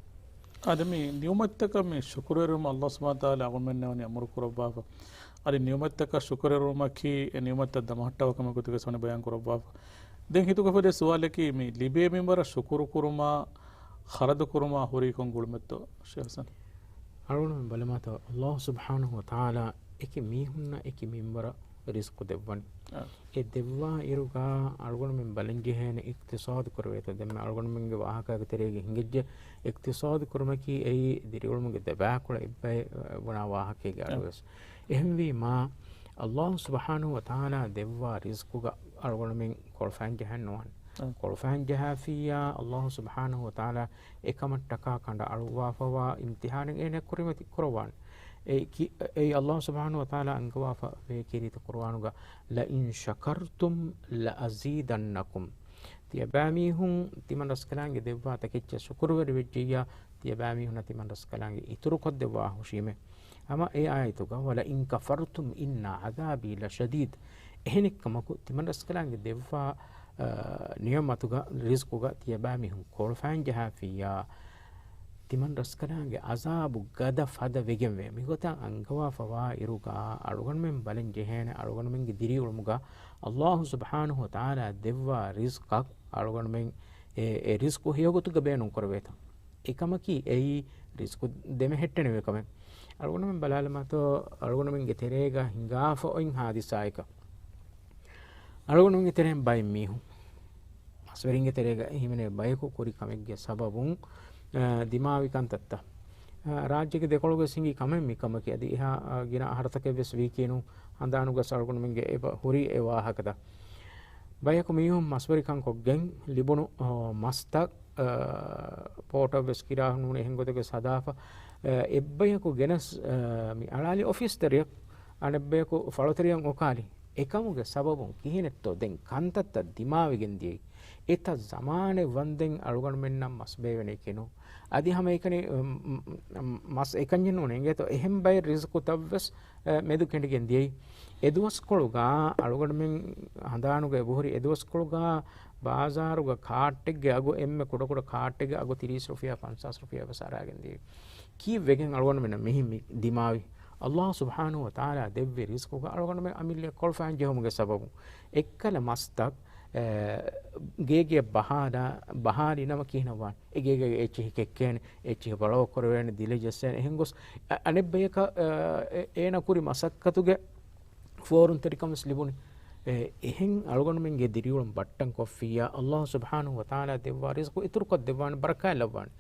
އަދި މި ނިޢުމަތްތަކަށް މި ޝުކުރުވެރިވުމަށް އައްލާހު ސުބްޙާނަހޫ ވަތަޢާލާ އަޅުގަނޑުމެންނަށް ވަނީ އަމުރު ކުރައްވާފަ. އަދި ނިޢުމަތްތަކަށް ޝުކުރުވެރިވުމަކީ އެ ނިޢުމަތްތައް ދަމަހައްޓަވާ ކަމެއް ގޮތުގައި ވަނީ ބަޔާން ކުރައްވާފަ. ދެން ހިތުގަ އުފެދޭ ސުވާލަކީ މި ލިބޭ މިންވަރަށް ޝުކުރު ކުރުމާ، ޚަރަދު ކުރުމާ ހުރީ ކޮން ގުޅުމެއްތޯ ޝޭޚް ޙަސަން؟ އަޅުގަނޑުމެން ބަލަމާތޯ، އައްލާހު ސުބްޙާނަހޫ ވަތަޢާލާ އެކި މީހުންނަށް އެކި މިންވަރަށް ރިޒްޤު ދެއްވަނީ. އާ. އެ ދެއްވާ އިރުގަ އަޅުގަނޑުމެން ބަލަން ޖެހޭނެ އިޤްތިޞާދު ކުރެވޭތޯ. ދެންމެ އަޅުގަނޑުމެންގެ ވާހަކައިގެ ތެރޭގަ ހިނގައްޖެ އިޤްތިޞާދު ކުރުމަކީ އެއީ ދިރިއުޅުމުގެ ދެބާކުޅަ އެއްބައި ވުނާ ވާހަކައެއްގެ އަޑުވެސް. އެހެންވީމާ، އައްލާހު ސުބްޙާނަހޫ ވަތަޢާލާ ދެއްވާ ރިޒްޤުގަ އަޅުގަނޑުމެން ކޮޅުފައިން ޖަހަން ނުވާނެ. އަ. ކޮޅުފައިން ޖަހާފިއްޔާ، އައްލާހު ސުބްޙާނަހޫ ވަތަޢާލާ އެކަމަށްޓަކާ ކަނޑައަޅުއްވާފަވާ އިމްތިޙާނެއް އޭނަ ކުރިމަތި ކުރައްވާނެ. އެއީ ކި-، އެއީ އައްލާހު ސުބްޙާނަހޫ ވަތަޢާލާ އަންގަވާފަ ވޭ ކީރިތި ޤުރުއާނުގަ، "لَئِن شَكَرْتُمْ لَأَزِيدَنَّكُمْ." ތިޔަބައިމީހުން ތިމަން ރަސްކަލާނގެ ދެއްވާ ތަކެއްޗަށް ޝުކުރުވެރިވެއްޖެއްޔާ، ތިޔަބައިމީހުންނަށް ތިމަން ރަސްކަލާނގެ އިތުރުކޮށްދެއްވާ ހުށީމޭ. ހަމަ އެ އާޔަތުގަ، "وَلَئِن كَفَرْتُمْ إِنَّ عَذَابِي لَشَدِيدٌ." އެހެނެއްކަމަކު، ތިމަން ރަސްކަލާނގެ ދެއްވާ، އަ، ނިޢުމަތުގަ، ރިޒްޤުގަ ތިޔަބައިމީހުން ކޮޅުފައިން ޖަހާފިއްޔާ، ތިމަން ރަސްކަލާނގެ ޢަޛާބު ގަދަ ފަދަ ވެގެންވޭ. މިގޮތަށް އަންގަވާފަވާ އިރުގަ، އަޅުގަނޑުމެން ބަލަން ޖެހޭނެ، އަޅުގަނޑުމެންގެ ދިރިއުޅުމުގަ އައްލާހު ސުބްޙާނަހޫ ވަތަޢާލާ ދެއްވާ ރިޒްޤަށް އަޅުގަނޑުމެން އެ، އެ ރިޒްޤު ހެޔޮގޮތުގަ ބޭނުން ކުރެވޭތޯ. އެކަމަކީ އެއީ ރިޒްޤު ދެމެހެއްޓެނެވި ކަމެއް. އަޅުގަނޑުމެން ބަލާލަމާތޯ، އަޅުގަނޑުމެންގެ ތެރޭގަ ހިނގާފަ އޮތް ޙާދިސާއަކަށް. އަޅުގަނޑުމެންގެ ތެރެއިން ބައެއް މީހުން މަސްވެރިންގެ ތެރޭގަ ހިމެނޭ ބަޔަކު ކުރި ކަމެއްގެ ސަބަބުން، އާ، ދިމާވި ކަންތައްތައް، އާ، ރާއްޖޭގެ ދެކޮޅުގަ ވެސް ހިނގި ކަމެއް މިކަމަކީ. އަދި އެހާ، އާ، ގިނަ އަހަރުތަކެއް ވެސް ވީކީނު ހަނދާނުގަ އަޅުގަނޑުމެންގެ އެބަ ހުރި އެ ވާހަކަތައް. ބަޔަކު މީހުން މަސްވެރިކަން ކޮށްގެން ލިބުނު، އާ، މަސްތައް، އާ، ޕޯޓަށް ވެސް ކިރާ ނޫނީ އެހެން ގޮތެއްގެ ސަދާފަ، އާ، އެއްބަޔަކު ގެނެސް، އާ، މި އަޅާލި އޮފީސް ތެރެއަށް އަނެއްބަޔަކު ފަޅުތެރެއަށް އޮކާލި. އެކަމުގެ ސަބަބުން ކިހިނެއްތޯ ދެން ކަންތައްތައް ދިމާވެގެން ދިޔައީ؟ އެތައް ޒަމާނެއް ވަންދެން އަޅުގަނޑުމެންނަށް މަސް ބޭވެނީކީނު. އަދި ހަމައެކަނި، މް، މް، މް، މަސް އެކަންޏެއް ނޫނޭ. އިނގޭތޯ އެހެން ބައެއް ރިޒްޤުތައްވެސް، އެ، މެދު ކެނޑިގެން ދިޔައީ. އެދުވަސްކޮޅުގަ އަޅުގަނޑުމެން ހަނދާނުގަ އެބަހުރި އެދުވަސްކޮޅުގަ ބާޒާރުގަ ކާޓެއްގެ އަގު، އެންމެ ކުޑަކުޑަ ކާޓެއްގެ އަގު ތިރީސް ރުފިޔާ، ފަންސާސް ރުފިޔާ ވެސް އަރާގެން ދިޔައީ. ކީއްވެގެން އަޅުގަނޑުމެންނަށް މިހިން މި ދިމާވި؟ އައްލާހު ސުބްޙާނަހު ވަތަޢާލާ ދެއްވި ރިޒްޤުގަ އަޅުގަނޑުމެން އަމިއްލައަށް ކޮޅުފައިން ޖެހުމުގެ ސަބަބުން އެއްކަލަ މަސްތައް، އެ، ގޭގެ ބަހާލާ، ބަހާލި ނަމަ ކިހިނެއް ވާނެ؟ އެ ގޭގަ އެއްޗިހި ކެއްކޭނެ، އެއްޗިހި ބަޅަވަ ކުރެވޭނެ، ދިލަޖެއްސޭނެ. އެހެން ގޮސް އަ-، އަނެއްބަޔަކަށް، އެ، އޭނަ ކުރި މަސައްކަތުގެ ފޯރުންތެރިކަން ވެސް ލިބުނީ. އެ، އެހެން އަޅުގަނޑުމެންގެ ދިރިއުޅުން ބައްޓަން ކޮށްފިއްޔާ، އައްލާހު ސުބްޙާނަހު ވަތަޢާލާ ދެއްވާ ރިޒްޤު އިތުރުކޮށް ދެއްވާނެ، ބަރަކާތް ލައްވާނެ.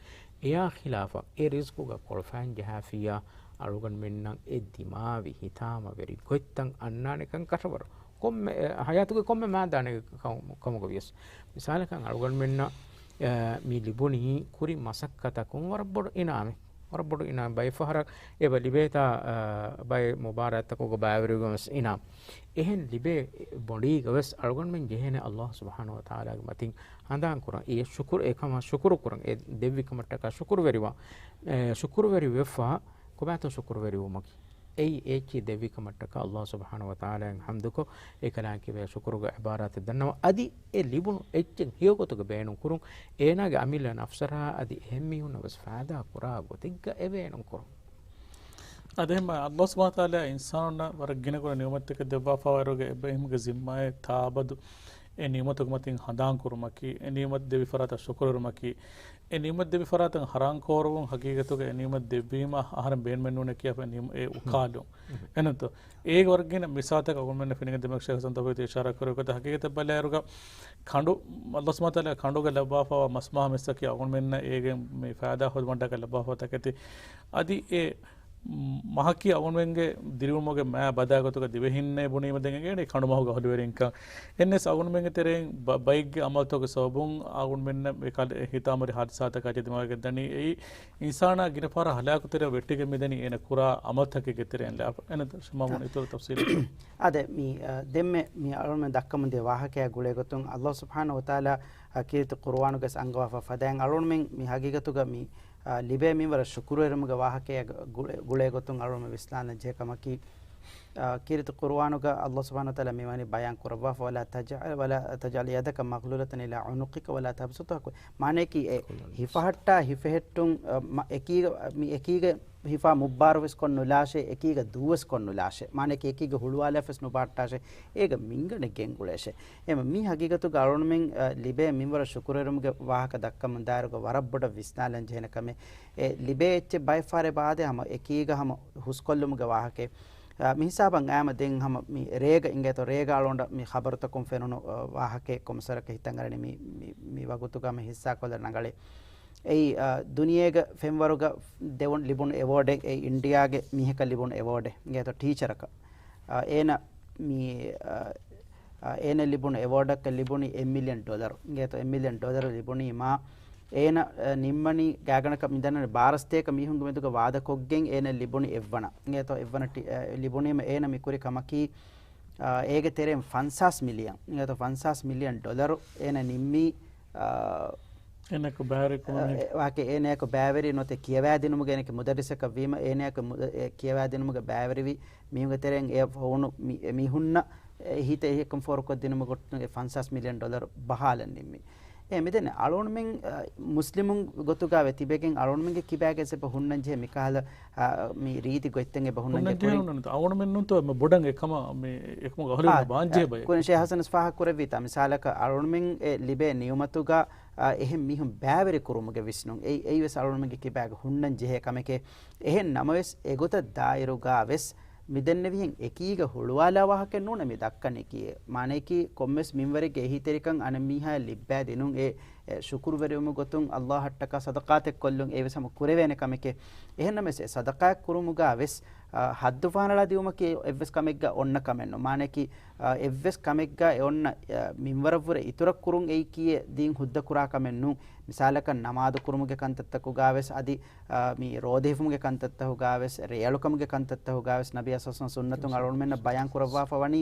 އެޔާ ޚިލާފަށް އެ ރިޒްޤުގަ ކޮޅުފައިން ޖަހާފިއްޔާ، އަޅުގަނޑުމެންނަށް އެ ދިމާވި ހިތާމަވެރި ގޮތްތައް އަންނާނެކަން ކަށަވަރު. ކޮންމެ، އެ، ހަޔާތުގެ ކޮންމެ މާދާނެ ކަމު-، ކަމުގަ ވިޔަސް. މިސާލަކަށް އަޅުގަނޑުމެންނަށް، އެ، މި ލިބުނީ ކުރި މަސައްކަތަކުން ވަރަށް ބޮޑު އިނާމެއް. ވަރަށް ބޮޑު އިނާމެއް. ބައެއް ފަހަރަށް އެބަ ލިބޭތާ، އަ، ބައެއް މުބާރާތްތަކުގަ ބައިވެރިވުމަށް ވެސް އިނާމް. އެހެން ލިބޭ ބޮޑީގަ ވެސް އަޅުގަނޑުމެން ޖެހޭނެ އައްލާހު ސުބްޙާނަހު ވަތަޢާލާގެ މަތިން ހަނދާން ކުރަން. އެ ޝުކުރު، އެކަމަށް ޝުކުރު ކުރަން. އެ ދެއްވި ކަމަށްޓަކާ ޝުކުރުވެރިވާން. އެ ޝުކުރުވެރި ވެފަ، ކޮބާތޯ ޝުކުރުވެރިވުމަކީ؟ އެއީ އެއްޗި ދެއްވި ކަމަށްޓަކާ އައްލާހު ސުބްޙާނަހު ވަތަޢާލާއަށް ޙަމްދުކޮށް، އެކަލާނގެ ކިބަޔަށް ޝުކުރުގެ ޢިބާރާތެއް ދަންނަވާ. އަދި އެ ލިބުނު އެއްޗެއް ހެޔޮގޮތުގަ ބޭނުން ކުރުން، އޭނާގެ އަމިއްލަ ނަފްސަށާ އަދި އެހެން މީހުންނަށް ވެސް ފައިދާ ކުރާ ގޮތެއްގަ އެ ބޭނުން ކުރުން. އަދި އެހެންމަ އައްލާހު ސުބްޙާނަހު ވަތަޢާލާ އިންސާނުންނަށް ވަރަށް ގިނަގުނަ ނިޢުމަތްތަކެއް ދެއްވާފަވާއިރުގަ އެބައިމީހުންގެ ޒިންމާއެއް ތާއަބަދު އެ ނިޢުމަތުގެ މަތިން ހަނދާން ކުރުމަކީ، އެ ނިޢުމަތް ދެއްވި ފަރާތަށް ޝުކުރުވެރިވުމަކީ، އެ ނިޢުމަތް ދެއްވި ފަރާތަށް ޙަރާމް ކޯރުވުން ހަގީގަތުގަ އެ ނިޢުމަތް ދެއްވީމަ އަހަރެން ބޭނުމެއް ނޫނޭ ކިޔާފަ އެ ނިޢުމަ-، އެ އުކާލުން. އެހެންތޯ؟ އޭގެ ވަރަށް ގިނަ މިސާލުތަކެއް އަޅުގަނޑުމެންނަށް ފެނިގެން ދިމާވި ޝޭޚް ޙަސަން ތައުފީޤް އިޝާރާ ކުރެއްވި ގޮތަށް ހަގީގަތަށް ބަލާއިރުގަ ކަނޑު، އައްލާހު ސުބްޙާނަހު ވަތަޢާލާ ކަނޑުގަ ލައްވާފަވާ މަސްމާހަ މިސްއަކީ އަޅުގަނޑުމެންނަށް އޭގެ މި ފައިދާ ހޯދުމަށްޓަކާ ލައްވާފަވާ ތަކެތި. އަދި އެ މަހަކީ އަޅުގަނޑުމެންގެ ދިރިއުޅުމުގެ މާ ބަދާ ގޮތުގަ ދިވެހިންނޭ ބުނީމަ ދެން އެނގޭނެ ކަނޑުމަހުގަ ހޮލިވެރިންކަން. އެންވެސް އަޅުގަނޑުމެންގެ ތެރެއިން ބަ-، ބައެއްގެ އަމަލުތަކުގެ ސަބަބުން އަޅުގަނޑުމެންނަށް މި ކަލޭ ހިތާމަވެރި ހާދިސާތަކާ ޖެހިދިމާވެގެން ދަނީ. އެއީ އިންސާނާ ގިނަ ފަހަރަށް ހަލާކު ތެރެއަށް ވެއްޓިގެން މިދަނީ އޭނަ ކުރާ އަމަލުތަކެއްގެ ތެރެއިން ލާފަ. އެނަ ޝަމާމުން އިތުރު ތަފްސީލެއް. އާދެ، މި، އަ، ދެންމެ މި އަޅުގަނޑުމެން ދައްކަމުންދިޔަ ވާހަކަޔާ ގުޅޭގޮތުން އައްލާހު ސުބްޙާނަހު ވަތަޢާލާ ކީރިތި ޤުރުއާނުގަސް އަންގަވާފަ ފަދައިން އަޅުގަނޑުމެން މި ހަގީގަތުގަ މި، އަ، ލިބޭ މިންވަރަށް ޝުކުރުވެރިވުމުގެ ވާހަކަޔާ ގުޅޭ-، ގުޅޭގޮތުން އަޅުގަނޑުމެން ވިސްނާލަން ޖެހޭ ކަމަކީ، އާ، ކީރިތި ޤުރުއާނުގަ އައްލާހު ސުބްޙާނަހު ވަތަޢާލާ މިވަނީ ބަޔާން ކުރައްވާފަ، "ولا تجعل، ولا تجعل يدك مغلولة إلى عنقك ولا تبسطها كل." މާނަޔަކީ އެ ހިފަހައްޓާ ހިފެހެއްޓުން، އަ، މަ-، އެކީގަ، މި އެކީގަ ހިފާ މުއްބާރު ވެސް ކޮށް ނުލާށޭ، އެކީގަ ދޫ ވެސް ކޮށް ނުލާށޭ. މާނަޔަކީ އެކީގަ ހުޅުވާލާފަ ވެސް ނުބަހައްޓާށޭ. އޭގަ މިންގަނޑެއް ގެންގުޅޭށޭ. އެހެން މި ހަގީގަތުގަ އަޅުގަނޑުމެން، އަ، ލިބޭ މިންވަރަށް ޝުކުރުވެރިވުމުގެ ވާހަކަ ދައްކަމުން ދާއިރުގަ ވަރަށް ބޮޑަށް ވިސްނާލަން ޖެހޭނެ ކަމެއް. އެ ލިބޭ އެއްޗެއް ބައެއް ފަހަރެއް އާދޭ ހަމަ އެކީގަ ހަމަ ހުސްކޮށްލުމުގެ ވާހަކައެއް. އާ، މި ހިސާބަށް އައިމަ ދެން ހަމަ މި ރޭގަ އިނގޭތޯ، ރޭގަ އަޅުގަނޑަށް މި ޚަބަރުތަކުން ފެނުނު، އާ، ވާހަކައެއް ކޮންމެސްވަރަކަށް ހިތަށް އަރަނީ މި، މި، މި ވަގުތުގަ ހަމަ ހިއްސާކޮށްލަން ރަނގަޅޭ. އެއީ، އާ، ދުނިޔޭގަ ފެންވަރުގަ ދެވުން ލިބުނު އެވޯޑެއް، އެ އިންޑިޔާގެ މީހަކަށް ލިބުނު އެވޯޑެއް އިނގޭތޯ، ޓީޗަރަކަށް. އާ، އޭނަ މި، އާ، އާ، އޭނަ ލިބުނު އެވޯޑަކަށް ލިބުނީ އެއް މިލިއަން ޑޮލަރު. އިނގޭތޯ، އެއް މިލިއަން ޑޮލަރު ލިބުނީމާ، އޭނަ، އަ، ނިންމަނީ ގާތްގަނޑަކަށް މިދަންނަވަނީ ބާރަ ސަތޭކަ މީހުންގެ މެދުގަ ވާދަކޮށްގެން އޭނަ ލިބުނީ އެއްވަނަ. އިނގޭތޯ، އެއްވަނަ ޓި-، އަ، ލިބުނީމަ އޭނަ މި ކުރި ކަމަކީ، އަ، އޭގެ ތެރެއިން ފަންސާސް މިލިއަން. އިނގޭތޯ، ފަންސާސް މިލިއަން ޑޮލަރު އޭނަ ނިންމީ، އަ، އޭނައަކު ބައިވެރި ކުރުމަށް. އަ، އެ، ވާހަކަ އޭނައަކު ބައިވެރި ނުވަތަ ކިޔަވައިދިނުމުގެ އޭނައަކު މުދައްރިސަކަށް ވީމަ އޭނައަކު މުދަ-، އެ، ކިޔަވައިދިނުމުގެ ބައިވެރިވި މީހުންގެ ތެރެއިން އެ ހޮވުނު މި-، އެ މީހުންނަށް އެ ހިތަށް އެހެކަން ފޯރުކޮށްދިނުމަށް ގޮތުން އެ ފަންސާސް މިލިއަން ޑޮލަރު ބަހާލަން ނިންމީ. އެ މިދެން އަޅުގަނޑުމެން، އަ، މުސްލިމުން ގޮތުގަ ވެ ތިބެގެން އަޅުގަނޑުމެންގެ ކިބާގަސް އެބަ ހުންނަން ޖެހޭ މިކަހަލަ، އަ، މި ރީތި ގޮތްތައް އެބަ ހުންނަން ހުންނަން ޖެހޭ ޖެހޭ ހުންނަން. އަޅުގަނޑުމެންނުންތޯ އެންމެ ބޮޑަށް އެކަމަށް މި އެކަމަށް އަހުލުވެރިން އާ، ބާން ޖެހޭ އަ، ބަޔަކު. ކުރިން ޝޭހް ހަސަނަސް ފާހަގަ ކުރެއްވީތާ މިސާލަކަށް އަޅުގަނޑުމެން އެ ލިބޭ ނިޢުމަތުގަ، އަ، އެހެން މީހުން ބައިވެރި ކުރުމުގެ ވިސްނުން. އެއީ، އެއީ ވެސް އަޅުގަނޑުމެންގެ ކިބާގަ ހުންނަން ޖެހޭ ކަމެކޭ. އެހެން ނަމަވެސް އެގޮތަށް ދާއިރުގަ ވެސް މިދެންނެވިހެން އެކީގަ ހުޅުވާލާ ވާހަކައެއް ނޫނޭ މި ދައްކަނީކީ. މާނަޔަކީ ކޮންމެސް މިންވަރެއްގެ އެހީތެރިކަން އަނެއްމީހާޔަށް ލިއްބާ ދިނުން އެ، އެ ޝުކުރުވެރިވުމުގެ ގޮތުން އައްލާހަށްޓަކާ ސަދަޤާތެއް ކޮށްލުން އެވެސް ހަމަ ކުރެވޭނެ ކަމެކޭ. އެހެންނަމަވެސް އެ ސަދަޤާތް ކުރުމުގާ ވެސް، އަ، ޙައްދު ފަހަނަޅާ ދިއުމަކީ އެއްވެސް ކަމެއްގަ އޮންނަ ކަމެއް ނޫން. މާނަޔަކީ، އަ، އެއްވެސް ކަމެއްގަ އެ އޮންނަ، އަ، މިންވަރަށްވުރެ އިތުރަށް ކުރުން އެއީކީއެއް ދީން ހުއްދަ ކުރާ ކަމެއް ނޫން. މިސާލަކަށް ނަމާދު ކުރުމުގެ ކަންތައްތަކުގާ ވެސް އަދި، އާ، މި ރޯދަ ހިފުމުގެ ކަންތައްތަކުގާވެސް، ރޭއަޅުކަމުގެ ކަންތައްތަކުގާވެސް ނަބީ ޞައްލަﷲު ޢަލައިހި ވަސައްލަމަ ސުންނަތުން އަޅުގަނޑުމެންނަށް ބަޔާން ކުރައްވާފަ ވަނީ،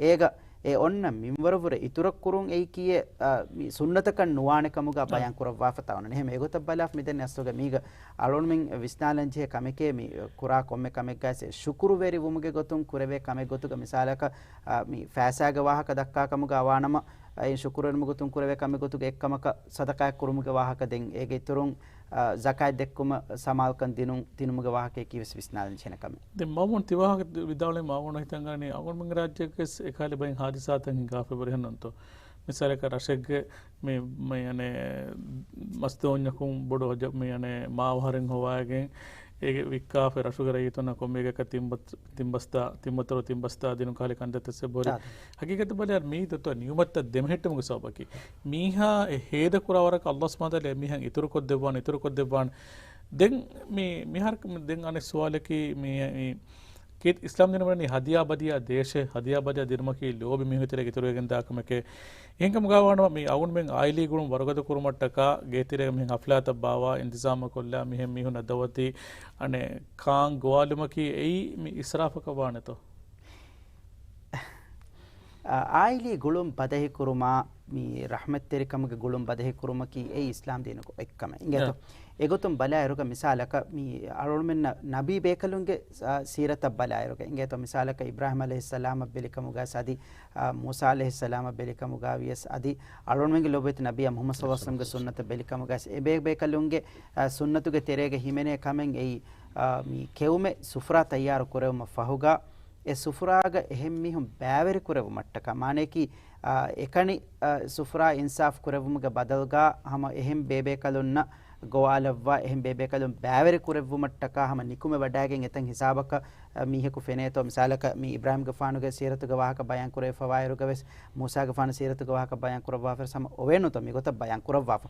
އޭގަ އެ އޮންނަ މިންވަރަށްވުރެ އިތުރަށް ކުރުން އެއީކީއެއް، އާ، މި ސުންނަތަކަށް ނުވާނެ ކަމުގާ ބަޔާން ކުރައްވާފަ ތަވަނަ. އެހެން އެގޮތަށް ބަލާފަ މިދެންނެ އަސްލުގަ މީގަ އަޅުގަނޑުމެން ވިސްނާލަން ޖެހޭ ކަމެކޭ މި ކުރާ ކޮންމެ ކަމެއްގައި ޝުކުރުވެރިވުމުގެ ގޮތުން ކުރެވޭ ކަމެއް ގޮތުގަ މިސާލަކަށް، އާ، މި ފައިސާގެ ވާހަކަ ދައްކާ ކަމުގަ ވާނަމަ، އެއިން ޝުކުރުވެރިވުމުގެ ގޮތުން ކުރެވޭ ކަމެއް ގޮތުގަ އެއްކަމަކަށް ސަދަޤާތް ކުރުމުގެ ވާހަކަ ދެން އޭގެ އިތުރުން، އާ، ޒަކާތް ދެއްކުމަށް ސަމާލުކަން ދިނުން، ދިނުމުގެ ވާހަކަޔަކީ ވެސް ވިސްނާލަން ޖެހޭނެ ކަމެއް. ދެން މައުމޫން ތި ވާހަކަ ދި-، ވިދާޅުވީމަ އަޅުގަނޑަށް ހިތަށް އަރަނީ އަޅުގަނޑުމެންގެ ރާއްޖޭގަވެސް އެކަހަލަ ބައެއް ހާދިސާތައް ހިނގާފައި ހުރިހެންނޫންތޯ؟ މިސާލަކަށް ރަށެއްގެ މި، މި އަނެއް މަސްދޯންޏަކުން ބޮޑު ހަޖަ-، މި އަނެއް މާވަހަރެއް ހޮވާގެން އޭގެ ވިއްކާފަ ރަށުގެ ރައްޔިތުންނަށް ކޮންމެއަކަށް ތިން ބަސް-، ތިން ބަސްތާ، ތިން ބަތަރު ތިން ބަސްތާ ދިނުން ކަހަލަ ކަންތައްތައް ބޮޑު. އާ. ހަގީގަތަށް ބަލާއިރު މީ ދޮތޯ ނިޢުމަތްތައް ދެމެހެއްޓުމުގެ ސަބަބަކީ. މީހާ އެ ހޭދަކުރާ ވަރަކަށް އައްލާހު ސުބްޙާނަހު ވަތަޢާލާ އެމީހަށް އިތުރުކޮށްދެއްވާނެ، އިތުރުކޮށްދެއްވާނެ. ދެން މި، މިހާރު ދެން އަނެއް ސުވާލަކީ މި، މި ކީ އިސްލާމް ދީނު ވަނީ ހަދިޔާ ބަދިޔާ ދޭށޭ، ހަދިޔާ ބަދިޔާ ދިނުމަކީ ލޯބި މީހުން ތެރޭގަ އިތުރުވެގެން ދާ ކަމެކޭ. އެހެންކަމުގަ ވާނަމަ މި އަޅުގަނޑުމެން އާއިލީ ގުޅުން ވަރުގަދަ ކުރުމަށްޓަކާ ގޭތެރޭގަ މިހެން ހަފްލާތައް ބާވާ އިންތިޒާމު ކޮށްލާ މިހެން މީހުންނަށް ދައުވަތީ އަނެއް ކާން ގޮވާލުމަކީ އެއީ މި އިސްރާފަކަށް ވާނެތޯ؟ އާ، އާއިލީ ގުޅުން ބަދަހިކުރުމާ، މި ރަޙްމަތްތެރިކަމުގެ ގުޅުން ބަދަހިކުރުމަކީ އެއީ އިސްލާމް ދީނުގެ އޮތްކަމެއް. އިނގޭތޯ؟ އާ. އެގޮތުން ބަލާއިރުގަ މިސާލަކަށް މި އަޅުގަނޑުމެންނަށް ނަބީ ބޭކަލުންގެ، އާ، ސީރަތަށް ބަލާއިރުގަ އިނގޭތޯ؟ މިސާލަކަށް އިބްރާހީމް ޢަލައިހިއްސަލާމަށް ބެލިކަމުގަ ސަދި، އާ، މޫސާ ޢަލައިހިއްސަލާމަށް ބެލިކަމުގަ ވިޔަސް އަދި އަޅުގަނޑުމެންގެ ލޯބިވެތި ނަބީ މުޙައްމަދު ޞައްލަﷲު ޢަލައިހި ވަސައްލަމްގެ ސުންނަތަށް ބެލިކަމުގަ އެ ބޭ ބޭކަލުންގެ، އާ، ސުންނަތުގެ ތެރޭގަ ހިމެނޭ ކަމެއް އެއީ، އާ، މި ކެއުމެއް ސުފުރާ ތައްޔާރު ކުރެވުމަށް ފަހުގަ، އެ ސުފުރާގަ އެހެން މީހުން ބައިވެރިކުރެވުމަށްޓަކާ، މާނަޔަކީ، އާ، އެކަނި، އާ، ސުފުރާ އިންސާފު ކުރެއްވުމުގެ ބަދަލުގަ ހަމަ އެހެން ބޭބޭކަލުންނަށް ގޮވާލައްވާ، އެހެން ބޭބޭކަލުން ބައިވެރި ކުރެއްވުމަށްޓަކާ ހަމަ ނިކުމެވަޑައިގެން އެތަން ހިސާބަކަށް، އާ، މީހަކު ފެނޭތޯ؟ މިސާލަކަށް މި އިބްރާހީމްގެފާނުގެ ސީރަތުގެ ވާހަކަ ބަޔާން ކުރެވިފަވާއިރުގަވެސް، މޫސާގެފާނު ސީރަތުގެ ވާހަކަ ބަޔާން ކުރައްވާފަވެސް ހަމަ އޮވޭނުތޯ މިގޮތަށް ބަޔާން ކުރައްވާފަ.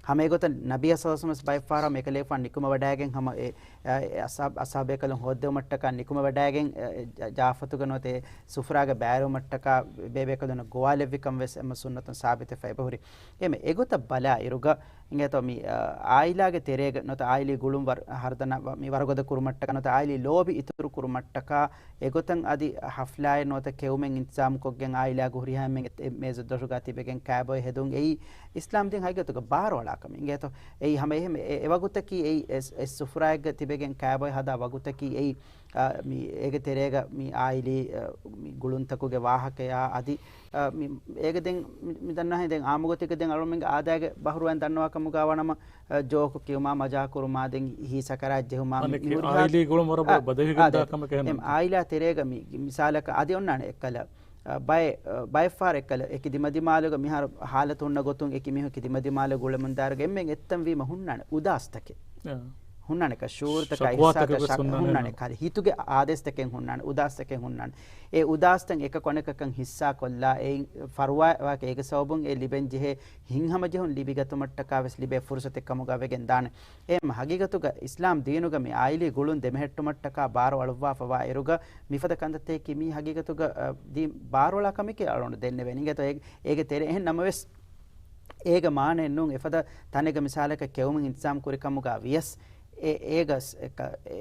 ހަމަ އެގޮތަށް ނަބީ ޞައްލަﷲު ޢަލައިހި ވަސައްލަމަ ބައެއްފަހަރު ހަމަ އެކަލޭގެފާނު ނިކުމެވަޑައިގެން ހަމަ އެ، އެ، އެ އަޞްޙާބް، އަޞްޙާބޭކަލުން ހޯއްދެވުމަށްޓަކާ ނިކުމެވަޑައިގެން، އެ، އެ، ޖާ-، ޖާފަތުގަ ނުވަތަ އެ ސުފުރާގަ ބައިވެރިވުމަށްޓަކާ ބޭބޭކަލުންނަށް ގޮވާލެއްވި ކަން ވެސް އެމަ ސުންނަތުން ސާބިތެއް ފައިބަހުރި. އެމެ އެގޮތަށް ބަލާ އިރުގަ އިނގޭތޯ މި، އާ، އާއިލާގެ ތެރޭގަ ނުވަތަ އާއިލީ ގުޅުން ވަރު-، ހަރުދަނާ ވަ-، މި ވަރުގަދަ ކުރުމަށްޓަކާ ނުވަތަ އާއިލީ ލޯބި އިތުރު ކުރުމަށްޓަކާ އެގޮތަށް އަދި ހަފްލާއެއް ނުވަތަ ކެއުމެއް އިންތިޒާމުކޮށްގެން އާއިލާގެ ހުރިހާ އެންމެން އެ-، އެ މޭޒު ދޮށުގަ ތިބެގެން ކާބޮއެ ހެދުން އެއީ އިސްލާމް ދީން ހަގީގަތުގަ ބާރުއަޅާ ކަމެއް އިނގޭތޯ. އެއީ ހަމަ އެހެން އެ-، އެ ވަގުތަކީ އެއީ އެ-، އެ ސުފުރާއެއްގަ ތިބެގެން ކާބޮއެ ހަދާ ވަގުތަކީ އެއީ، އާ، މި އޭގެ ތެރޭގަ މި އާއިލީ، އާ، މި ގުޅުންތަކުގެ ވާހަކަޔާ އަދި، އާ، މި އޭގެ ދެން މި، މި ދަންނަވާހެން ދެން އާއްމުގޮތެއްގަ ދެން އަޅުމެންގެ އާދައިގެ ބަހުރުވައިން ދަންނަވާ ކަމުގަ ވާނަމަ، އަ، ޖޯކު ކިޔުމާ، މަޒާކު ކުރުމާ، ދެން ހިތް ސަކަރާތް ޖެހުމާ، މި، އަނެއް މި ހުރިހާ އާއިލީ ގުޅުން ވަރަށް އާ، ބަދަހިވެގެން އާ، ދާ ދެ-، ކަމެއް އެހެން އެމް އާއިލާ ތެރޭގަ މި، މިސާލަކަށް އަދި އޮންނާނެ އެއްކަލަ، އަ، ބައެއް، އަ، ބައެއްފަހަރު އެއްކަލަ އެކި ދިމަދިމާލުގަ މިހާރު ހާލަތު ހުންނަ ގޮތުން އެކި މީހުން ކި ދިމަދިމާލު ގުޅެމުން ދާއިރުގަ އެންމެން އެއްތަން ވީމަ ހުންނާނެ އުދާސްތަކެއް. އާ. ހުންނާނެ ކަ ޝުޢޫރުތަކާ ޝަކުވާތަކެއް އިޙްސާސްތައް ވެސް ޝަ-، ހުންނާނެ ހުންނާނެ ނޫން. ކަ ހިތުގެ އާދޭސްތަކެއް ހުންނާނެ، އުދާސްތަކެއް ހުންނާނެ. އެ އުދާސްތައް އެކަކު އަނެކަކަށް ހިއްސާ ކޮށްލާ އެއިން ފަރުވާވާކަށް އޭގެ ސަބަބުން އެ ލިބެން ޖެހޭ ހިތްހަމަޖެހުން ލިބިގަތުމަށްޓަކާ ވެސް ލިބޭ ފުރުސަތެއް ކަމުގަ ވެގެން ދާނެ. އެހެން ހަގީގަތުގަ އިސްލާމް ދީނުގަ މި އާއިލީ ގުޅުން ދެމެހެއްޓުމަށްޓަކާ ބާރު އަޅުއްވާފަވާ އިރުގަ މިފަދަ ކަންތައްތަކަކީ މީ ހަގީގަތުގަ، އަ، ދީން ބާރުއަޅާ ކަމެކޭ އަޅުގަނޑު ދެންނެވޭނެ. އިނގޭތޯ އޭގެ، އޭގެ ތެރޭ އެހެން ނަމަވެސް، އޭގެ މާނައެއް ނޫން އެފަދަ ތަނެއްގަ މިސާލަކަށް ކެއުމެއް އިންތިޒާމް ކުރި ކަމުގަ ވިޔަސް، އެ، އޭގަ ސް-، އެ ކަ-، އެ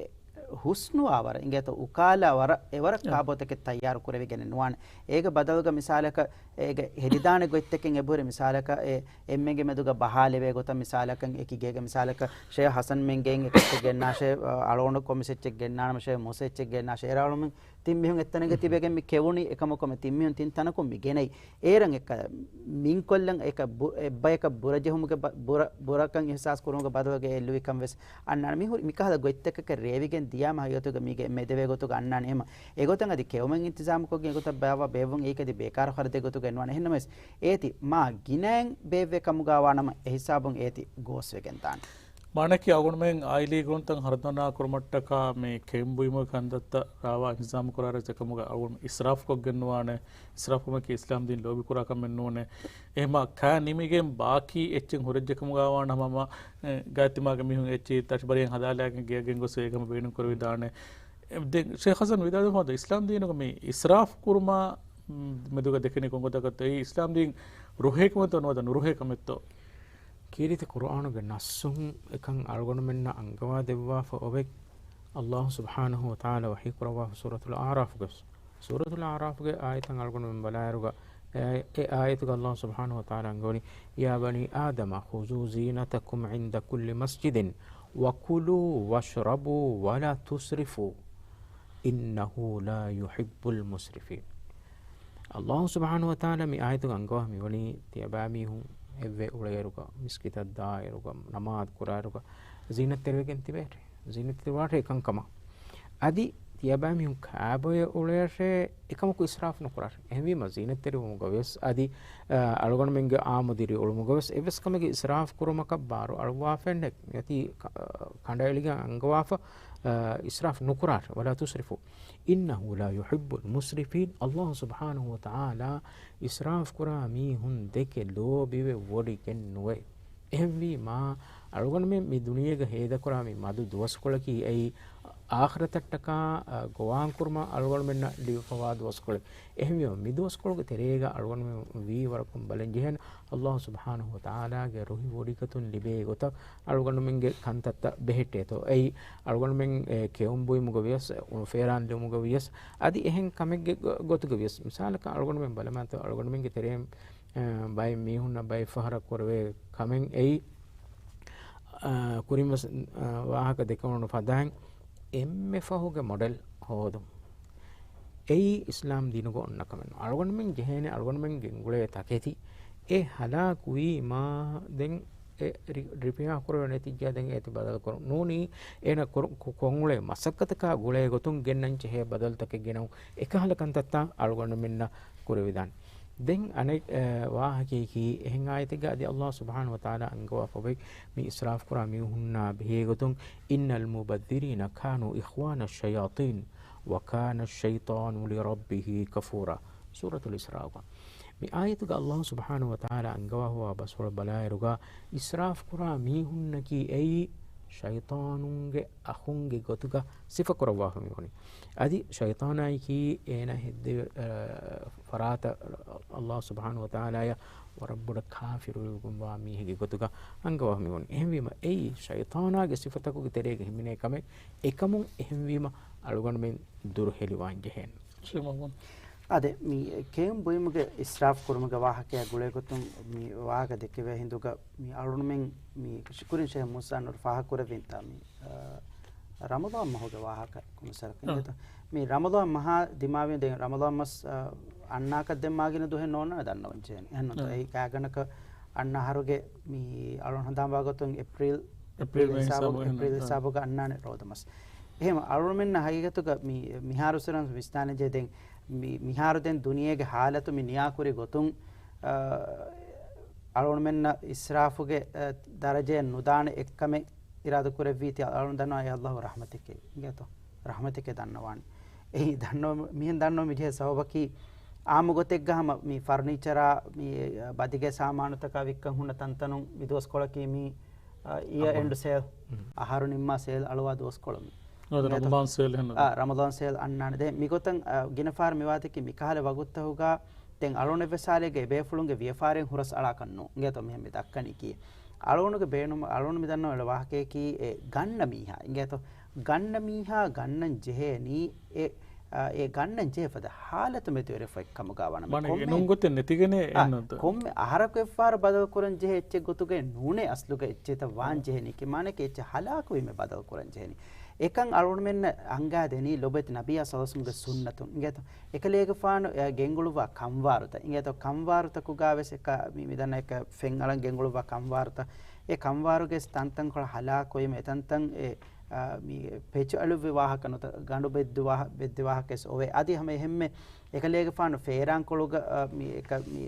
ހުސްނުވާ ވަރަށް، އިނގޭތޯ އުކާލާ ވަރަށް، އެވަރަށް އަ. ކާބޯތަކެއް ތައްޔާރު ކުރެވިގެނެއް ނުވާނެ. އޭގެ ބަދަލުގަ މިސާލަކަށް އޭގެ ހެދިދާނެ ގޮތްތަކެއް އެބަހުރި މިސާލަކަށް އެ އެންމެންގެ މެދުގަ ބަހާލެވޭ ގޮތަށް މިސާލަކަށް އެކި ގޭގެ މިސާލަކަށް ޝޭހް ހަސަން މެންގެއިން އެކައްޗެއް ގެންނާށޭ، އަޅުގަނޑު ކޮންމެސް އެއްޗެއް ގެންނާނަމަ ޝޭހް މޫސަ އެއްޗެއް ގެންނާށޭ، އޭރާޅުމެން ތިން މީހުން އެއްތަނެއްގަ ތިބެގެން މި ކެވުނީ އެކަމަކު މި ތިން މީހުން ތިން ތަނަކުން މި ގެނައި. އޭރަށް އެކަ މިންކޮށްލަން އެކަ ބު-، އެއްބަޔަކަށް ބުރަޖެހުމުގެ ބަ-، ބުރަ-، ބުރަކަން އިޙްސާސް ކުރުމުގެ ބަދަލުގަ އެ އެއްލުވިކަން ވެސް އަންނާނެ. މި ހުރި މިކަހަލަ ގޮތްތަކަކަށް ރޭވިގެން ދިޔާމަ ހަގީގަތުގަ މީގެ އެންމެ އެދެވޭ ގޮތުގަ އަންނާނެ އެހެމަ. އެގޮތަށް އަދި ކެއުމެއް އިންތިޒާމުކޮށްގެން އެގޮތަށް ބައިވާ ބޭއްވުން އެއީކަ އަދި ބޭކާރު ޚަރަދެއް ގޮތުގަ ނުވާނެ. އެހެންނަމަވެސް އޭތި މާ ގިނައިން ބޭއްވޭ ކަމުގަ ވާނަމަ އެހިސާބުން އޭތި ގޯސްވެގެން ދާނެ. މާނައަކީ އަޅުގަނޑުމެން އާއިލީ ގުޅުންތައް ހަރުދަނާ ކުރުމަށްޓަކާ މި ކެއުން ބުއިމުގެ ކަންތައްތައް ރާވާ އިންތިޒާމު ކުރާ އެކަމުގަ އަޅުގަނޑު އިސްރާފު ކޮށްގެން ނުވާނެ. އިސްރާފު ކަމަކީ އިސްލާމް ދީން ލޯބި ކުރާ ކަމެއް ނޫނޭ. އެހެމަ ކާ ނިމިގެން ބާކީ އެއްޗެއް ހުރެއްޖެ ކަމުގަ ވާނަމަ ހަމަ، އެ، ގާތްތިމާގެ މީހުން އެއްޗި ތަށިބަރިއެއް ހަދާލާގެން ގެޔަށް ގެންގޮސް އެކަމަށް ބޭނުން ކުރެވިދާނެ. ދެން ޝޭޚް ޙަސަން ވިދާޅުވި ހޯދ އިސްލާމް ދީނުގަ މި އިސްރާފް ކުރުމާ، މް، މެދުގަ ދެކެނީ ކޮން ގޮތަކަށްތޯ؟ އެއީ އިސްލާމް ދީން ރުހޭކަމެއްތޯ ނުވަތަ ނުރުހޭކަމެއްތޯ؟ ކީރިތި ޤުރުއާނުގެ ނައްސުން އެކަން އަޅުގަނޑުމެންނަށް އަންގަވާ ދެއްވާފަ އޮވެ، ﷲ ސުބްޙާނަހޫ ވަތަޢާލާ ވަޙީ ކުރައްވާފަ ސޫރަތުލް އަޢުރާފުގަ. ސޫރަތުލް އަޢުރާފުގެ އާޔަތަށް އަޅުގަނޑުމެން ބަލާއިރުގަ، އެ، އެ އާޔަތުގަ ﷲ ސުބްޙާނަހޫ ވަތަޢާލާ އަންގަވަނީ، يا بني آدم خذوا زينتكم عند كل مسجد وكلوا واشربوا ولا تسرفوا إنه لا يحب المسرفين. ﷲ ސުބްޙާނަހޫ ވަތަޢާލާ މި އާޔަތުގަ އަންގަވާ މިވަނީ، ތިޔަބައިމީހުން އެއްވެ އުޅޭއިރުގަ، މިސްކިތަށް ދާއިރުގަ، ނަމާދު ކުރާއިރުގަ ޒީނަތްތެރިވެގެން ތިބޭށޭ. ޒީނަތްތެރިވާށޭ އެކަންކަމަށް. އަދި ތިޔަބައިމީހުން ކާބޮއެ އުޅޭށޭ އެކަމަކު އިސްރާފު ނުކުރާށޭ. އެހެންވީމަ ޒީނަތްތެރިވުމުގަ ވިޔަސް އަދި، އަ، އަޅުގަނޑުމެންގެ އާމުދިރި އުޅުމުގަ ވިޔަސް އެއްވެސް ކަމެއްގެ އިސްރާފު ކުރުމަކަށް ބާރު އަޅުއްވާފައެއްނެތް. އެތި ކަ-، ކަނޑައެޅިގެން އަންގަވާފަ، އަ، އިސްރާފު ނުކުރާށޭ. ولا تسرفوا إنه لا يحب المسرفين. ﷲ ސުބްޙާނަހޫ ވަތަޢާލާ އިސްރާފު ކުރާ މީހުން ދެކެ ލޯބިވެ ވޮޑިގެން ނުވޭ. އެހެންވީމާ، އަޅުގަނޑުމެން މި ދުނިޔޭގަ ހޭދަކުރާ މި މަދު ދުވަސްކޮޅަކީ އެއީ އާޚިރަތަށްޓަކާ، އަ، ގޮވާން ކުރުމަށް އަޅުގަނޑުމެންނަށް ލިބިފަވާ ދުވަސްކޮޅެއް. އެހެންވީމަ، މި ދުވަސްކޮޅުގެ ތެރޭގަ އަޅުގަނޑުމެން ވީ ވަރަކުން ބަލަން ޖެހޭނެ، ﷲ ސުބްޙާނަހޫ ވަތަޢާލާގެ ރުހިވޮޑިގަތުން ލިބޭ ގޮތަށް އަޅުގަނޑުމެންގެ ކަންތައްތައް ބެހެއްޓޭތޯ. އެއީ، އަޅުގަނޑުމެން، އެ، ކެއުން ބުއިމުގަ ވިޔަސް، އު، ފޭރާން ލެވުމުގަ ވިޔަސް، އަދި އެހެން ކަމެއްގެ ގޮ-، ގޮތުގަ ވިޔަސް، މިސާލަކަށް އަޅުގަނޑުމެން ބަލަމާތޯ، އަޅުގަނޑުމެންގެ ތެރެއިން އަ، ބައެއް މީހުންނަށް ބައެއް ފަހަރަށް ކުރެވޭ ކަމެއް އެއީ، އަ، ކުރިން ވެސް، އަ، ވާހަކަ ދެކެވުނު ފަދައިން އެންމެ ފަހުގެ މޮޑެލް ހޯދުން. އެއީ އިސްލާމް ދީނުގަ އޮންނަ ކަމެއް ނޫން. އަޅުގަނޑުމެން ޖެހޭނެ އަޅުގަނޑުމެން ގެންގުޅޭ ތަކެތި އެ ހަލާކުވީމާ ދެން އެ ރި-، ރިޕެއާ ކުރެވޭ ނެތިއްޖާ ދެން އޭތި ބަދަލު ކުރުން. ނޫނީ އޭނަ ކުރު-، ކު-، ކޮށްއުޅޭ މަސައްކަތަކާ ގުޅޭ ގޮތުން ގެންނަން ޖެހޭ ބަދަލުތަކެއް ގެނައުން. އެކަހަލަ ކަންތައްތައް އަޅުގަނޑުމެންނަށް ކުރެވިދާނެ. ދެން އަނެއް، އަ، ވާހަކައަކީ، އެހެން އާޔަތެއްގަ އަދި ﷲ ސުބްޙާނަހޫ ވަތަޢާލާ އަންގަވާފައޮތް މި އިސްރާފުކުރާ މީހުންނާ ބެހޭގޮތުން، إن المبذرين كانوا إخوان الشياطين وكان الشيطان لربه كفورا. ސޫރަތުލް އިސްރާގަ. މި އާޔަތުގަ ﷲ ސުބްޙާނަހޫ ވަތަޢާލާ އަންގަވާފަވާ ބަސްފުޅަށް ބަލާއިރުގަ، އިސްރާފުކުރާ މީހުންނަކީ އެއީ ޝައިޠާނުންގެ އަޚުންގެ ގޮތުގަ ސިފަކުރައްވާފަ މިވަނީ. އަދި ޝައިޠާނާއެކީ އޭނާ ހެއްދެވި، އަ، ފަރާތަށް ﷲ ސުބްޙާނަހޫ ވަތަޢާލާޔަށް ވަރަށް ބޮޑަށް ކާފިރުވެގެންވާ މީހެއްގެ ގޮތުގަ އަންގަވާފަ މިވަނީ. އެހެންވީމަ، އެއީ ޝައިޠާނާގެ ސިފަތަކުގެ ތެރޭގަ ހިމެނޭ ކަމެއް. އެކަމުން އެހެންވީމަ، އަޅުގަނޑުމެން ދުރުހެލިވާން ޖެހޭނެ. ޝޭޚް މައުމޫން. އާދެ، މި ކެއުން ބުއިމުގެ އިސްރާފް ކުރުމުގެ ވާހަކައާ ގުޅޭގޮތުން މި ވާހަކަ ދެކެވޭ ހިނދުގަ މި އަޅުގަނޑުމެން މި ކުރިން ޝޭޚް މޫސާ ނޫރު ފާހަގަކުރެއްވިންތާ މި، އަ، ރަމަޟާން މަހުގެ ވާހަކަ ކޮންމެސް ވަރަކަށް އަ. އިނގޭތޯ؟ މި ރަމަޟާން މަހާ ދިމާވި ދެން ރަމަޟާން މަސް، އަ، އަންނާކަށް ދެން މާގިނަ ދުވަހެއް ނޯންނާނެ ދަންނަވަން ޖެހޭނެ. އެހެންނޫންތޯ؟ އަ. އެއީ ކާގަނޑަކަށް އަންނަ އަހަރުގެ މި އަޅުން ހަނދާންވާ ގޮތުން އޭޕްރީލް، އޭޕްރީލް އޭޕްރީލް މޭ ހިސާބު، ހިސާބު އޭޕްރީލް އަންނަ. ހިސާބުގަ އަންނާނެ ރޯދަ މަސް. އެހެން އަޅުމެންނަށް ހަގީގަތުގަ މި މިހާރު ސިރަން ވިސްނާނެ ޖެހޭ ދެން މި މިހާރު ދެން ދުނިޔޭގެ ހާލަތު މި ނިޔާކުރި ގޮތުން، އަ، އަޅުމެންނަށް އިސްރާފުގެ، އަ، ދަރަޖައެއް ނުދާނެ އެއްކަމެއް އިރާދަ ކުރެއްވީތީ އަޅުން ދަންނަވާ އެ ﷲ ރަޙްމަތެކޭ. އިނގޭތޯ؟ ރަޙްމަތެކޭ ދަންނަވާނެ. އެއީ ދަންނަވަ-، މިހެން ދަންނަވަން މި ޖެހޭ ސަބަބަކީ އާއްމު ގޮތެއްގަ ހަމަ މި ފަރުނީޗަރާ، މި ބަދިގެ ސާމާނުތަކާ ވިއްކަން ހުންނަ ތަންތަނުން މި ދުވަސްކޮޅަކީ މި، އަ، އިޔަރ އެންޑް ސޭލް، އަހަރު ނިންމާ ސޭލް އަޅުވާ ދުވަސްކޮޅު މި. އަދި ރަމަޟާން ސޭލް އެހެން. އާ، ރަމަޟާން ސޭލް އަންނާނެ. ދެން މިގޮތަށް، އަ، ގިނަ ފަހަރު މިވާތަކީ މިކަހަލަ ވަގުތުތަކުގަ ދެން އަޅުނެއްވެސް ހާލެއްގަ އެބޭފުޅުންގެ ވިޔަފާރިއެއް ހުރަސް އަޅާކަށް ނޫން. އިނގޭތޯ މިހެން މި ދައްކަނީކީ. އަޅުގަނޑުގެ ބޭނުމަށް، އަޅުގަނޑު މި ދަންނަވާ އެޅޭ ވާހަކައަކީ އެ ގަންނަ މީހާ. އިނގޭތޯ؟ ގަންނަ މީހާ ގަންނަން ޖެހޭނީ އެ، އާ، އެ ގަންނަން ޖެހޭ ފަދަ ހާލަތު މެދުވެރިފައި ކަމުގަ ވާނަމަ. މާނަ ކޮންމެ، އެނޫން ގޮތެއް ނެތިގެނޭ އާ، އެއްނުތަ؟ ކޮންމެ އަހަރަކު އެއްފަހަރު ބަދަލު ކުރަން ޖެހޭ އެއްޗެއް ގޮތުގައި ނޫނޭ އަސްލުގަ އެއްޗެއްތައް ވާން އާ. ޖެހެނީކީ. މާނައަކީ އެއްޗެއް ހަލާކުވީމަ ބަދަލު ކުރަން ޖެހެނީ. އެކަން އަޅުގަނޑުމެންނަށް އަންގާދެނީ ލޮބުވެތި ނަބިއްޔާ ޞައްލަﷲު ޢަލައިހި ވަސައްލަމްގެ ސުންނަތުން. އިނގޭތޯ؟ އެކަލޭގެފާނު އެ ގެންގުޅުއްވާ ކަންވާރުތައް. އިނގޭތޯ؟ ކަންވާރުތަކުގަ ވެސް އެކަ-، މި-، މިދަންނަ އެކަ ފެން އަޅަން ގެންގުޅުއްވާ ކަންވާރުތައް. އެ ކަންވާރުގެ ތަންތަންކޮޅު ހަލާކުވީމަ އެތަންތަން އެ މި ޕެޗު އަޅުއްވި ވާހަކަ ނުތަ ގަނޑު ބެއްދި ވާހަ-، ބެއްދި ވާހަކަވެސް އޮވޭ. އަދި ހަމަ އެހެންމެ އެކަލޭގެފާނު ފޭރާންކޮޅުގަ، އަ، މި އެކަ-، މި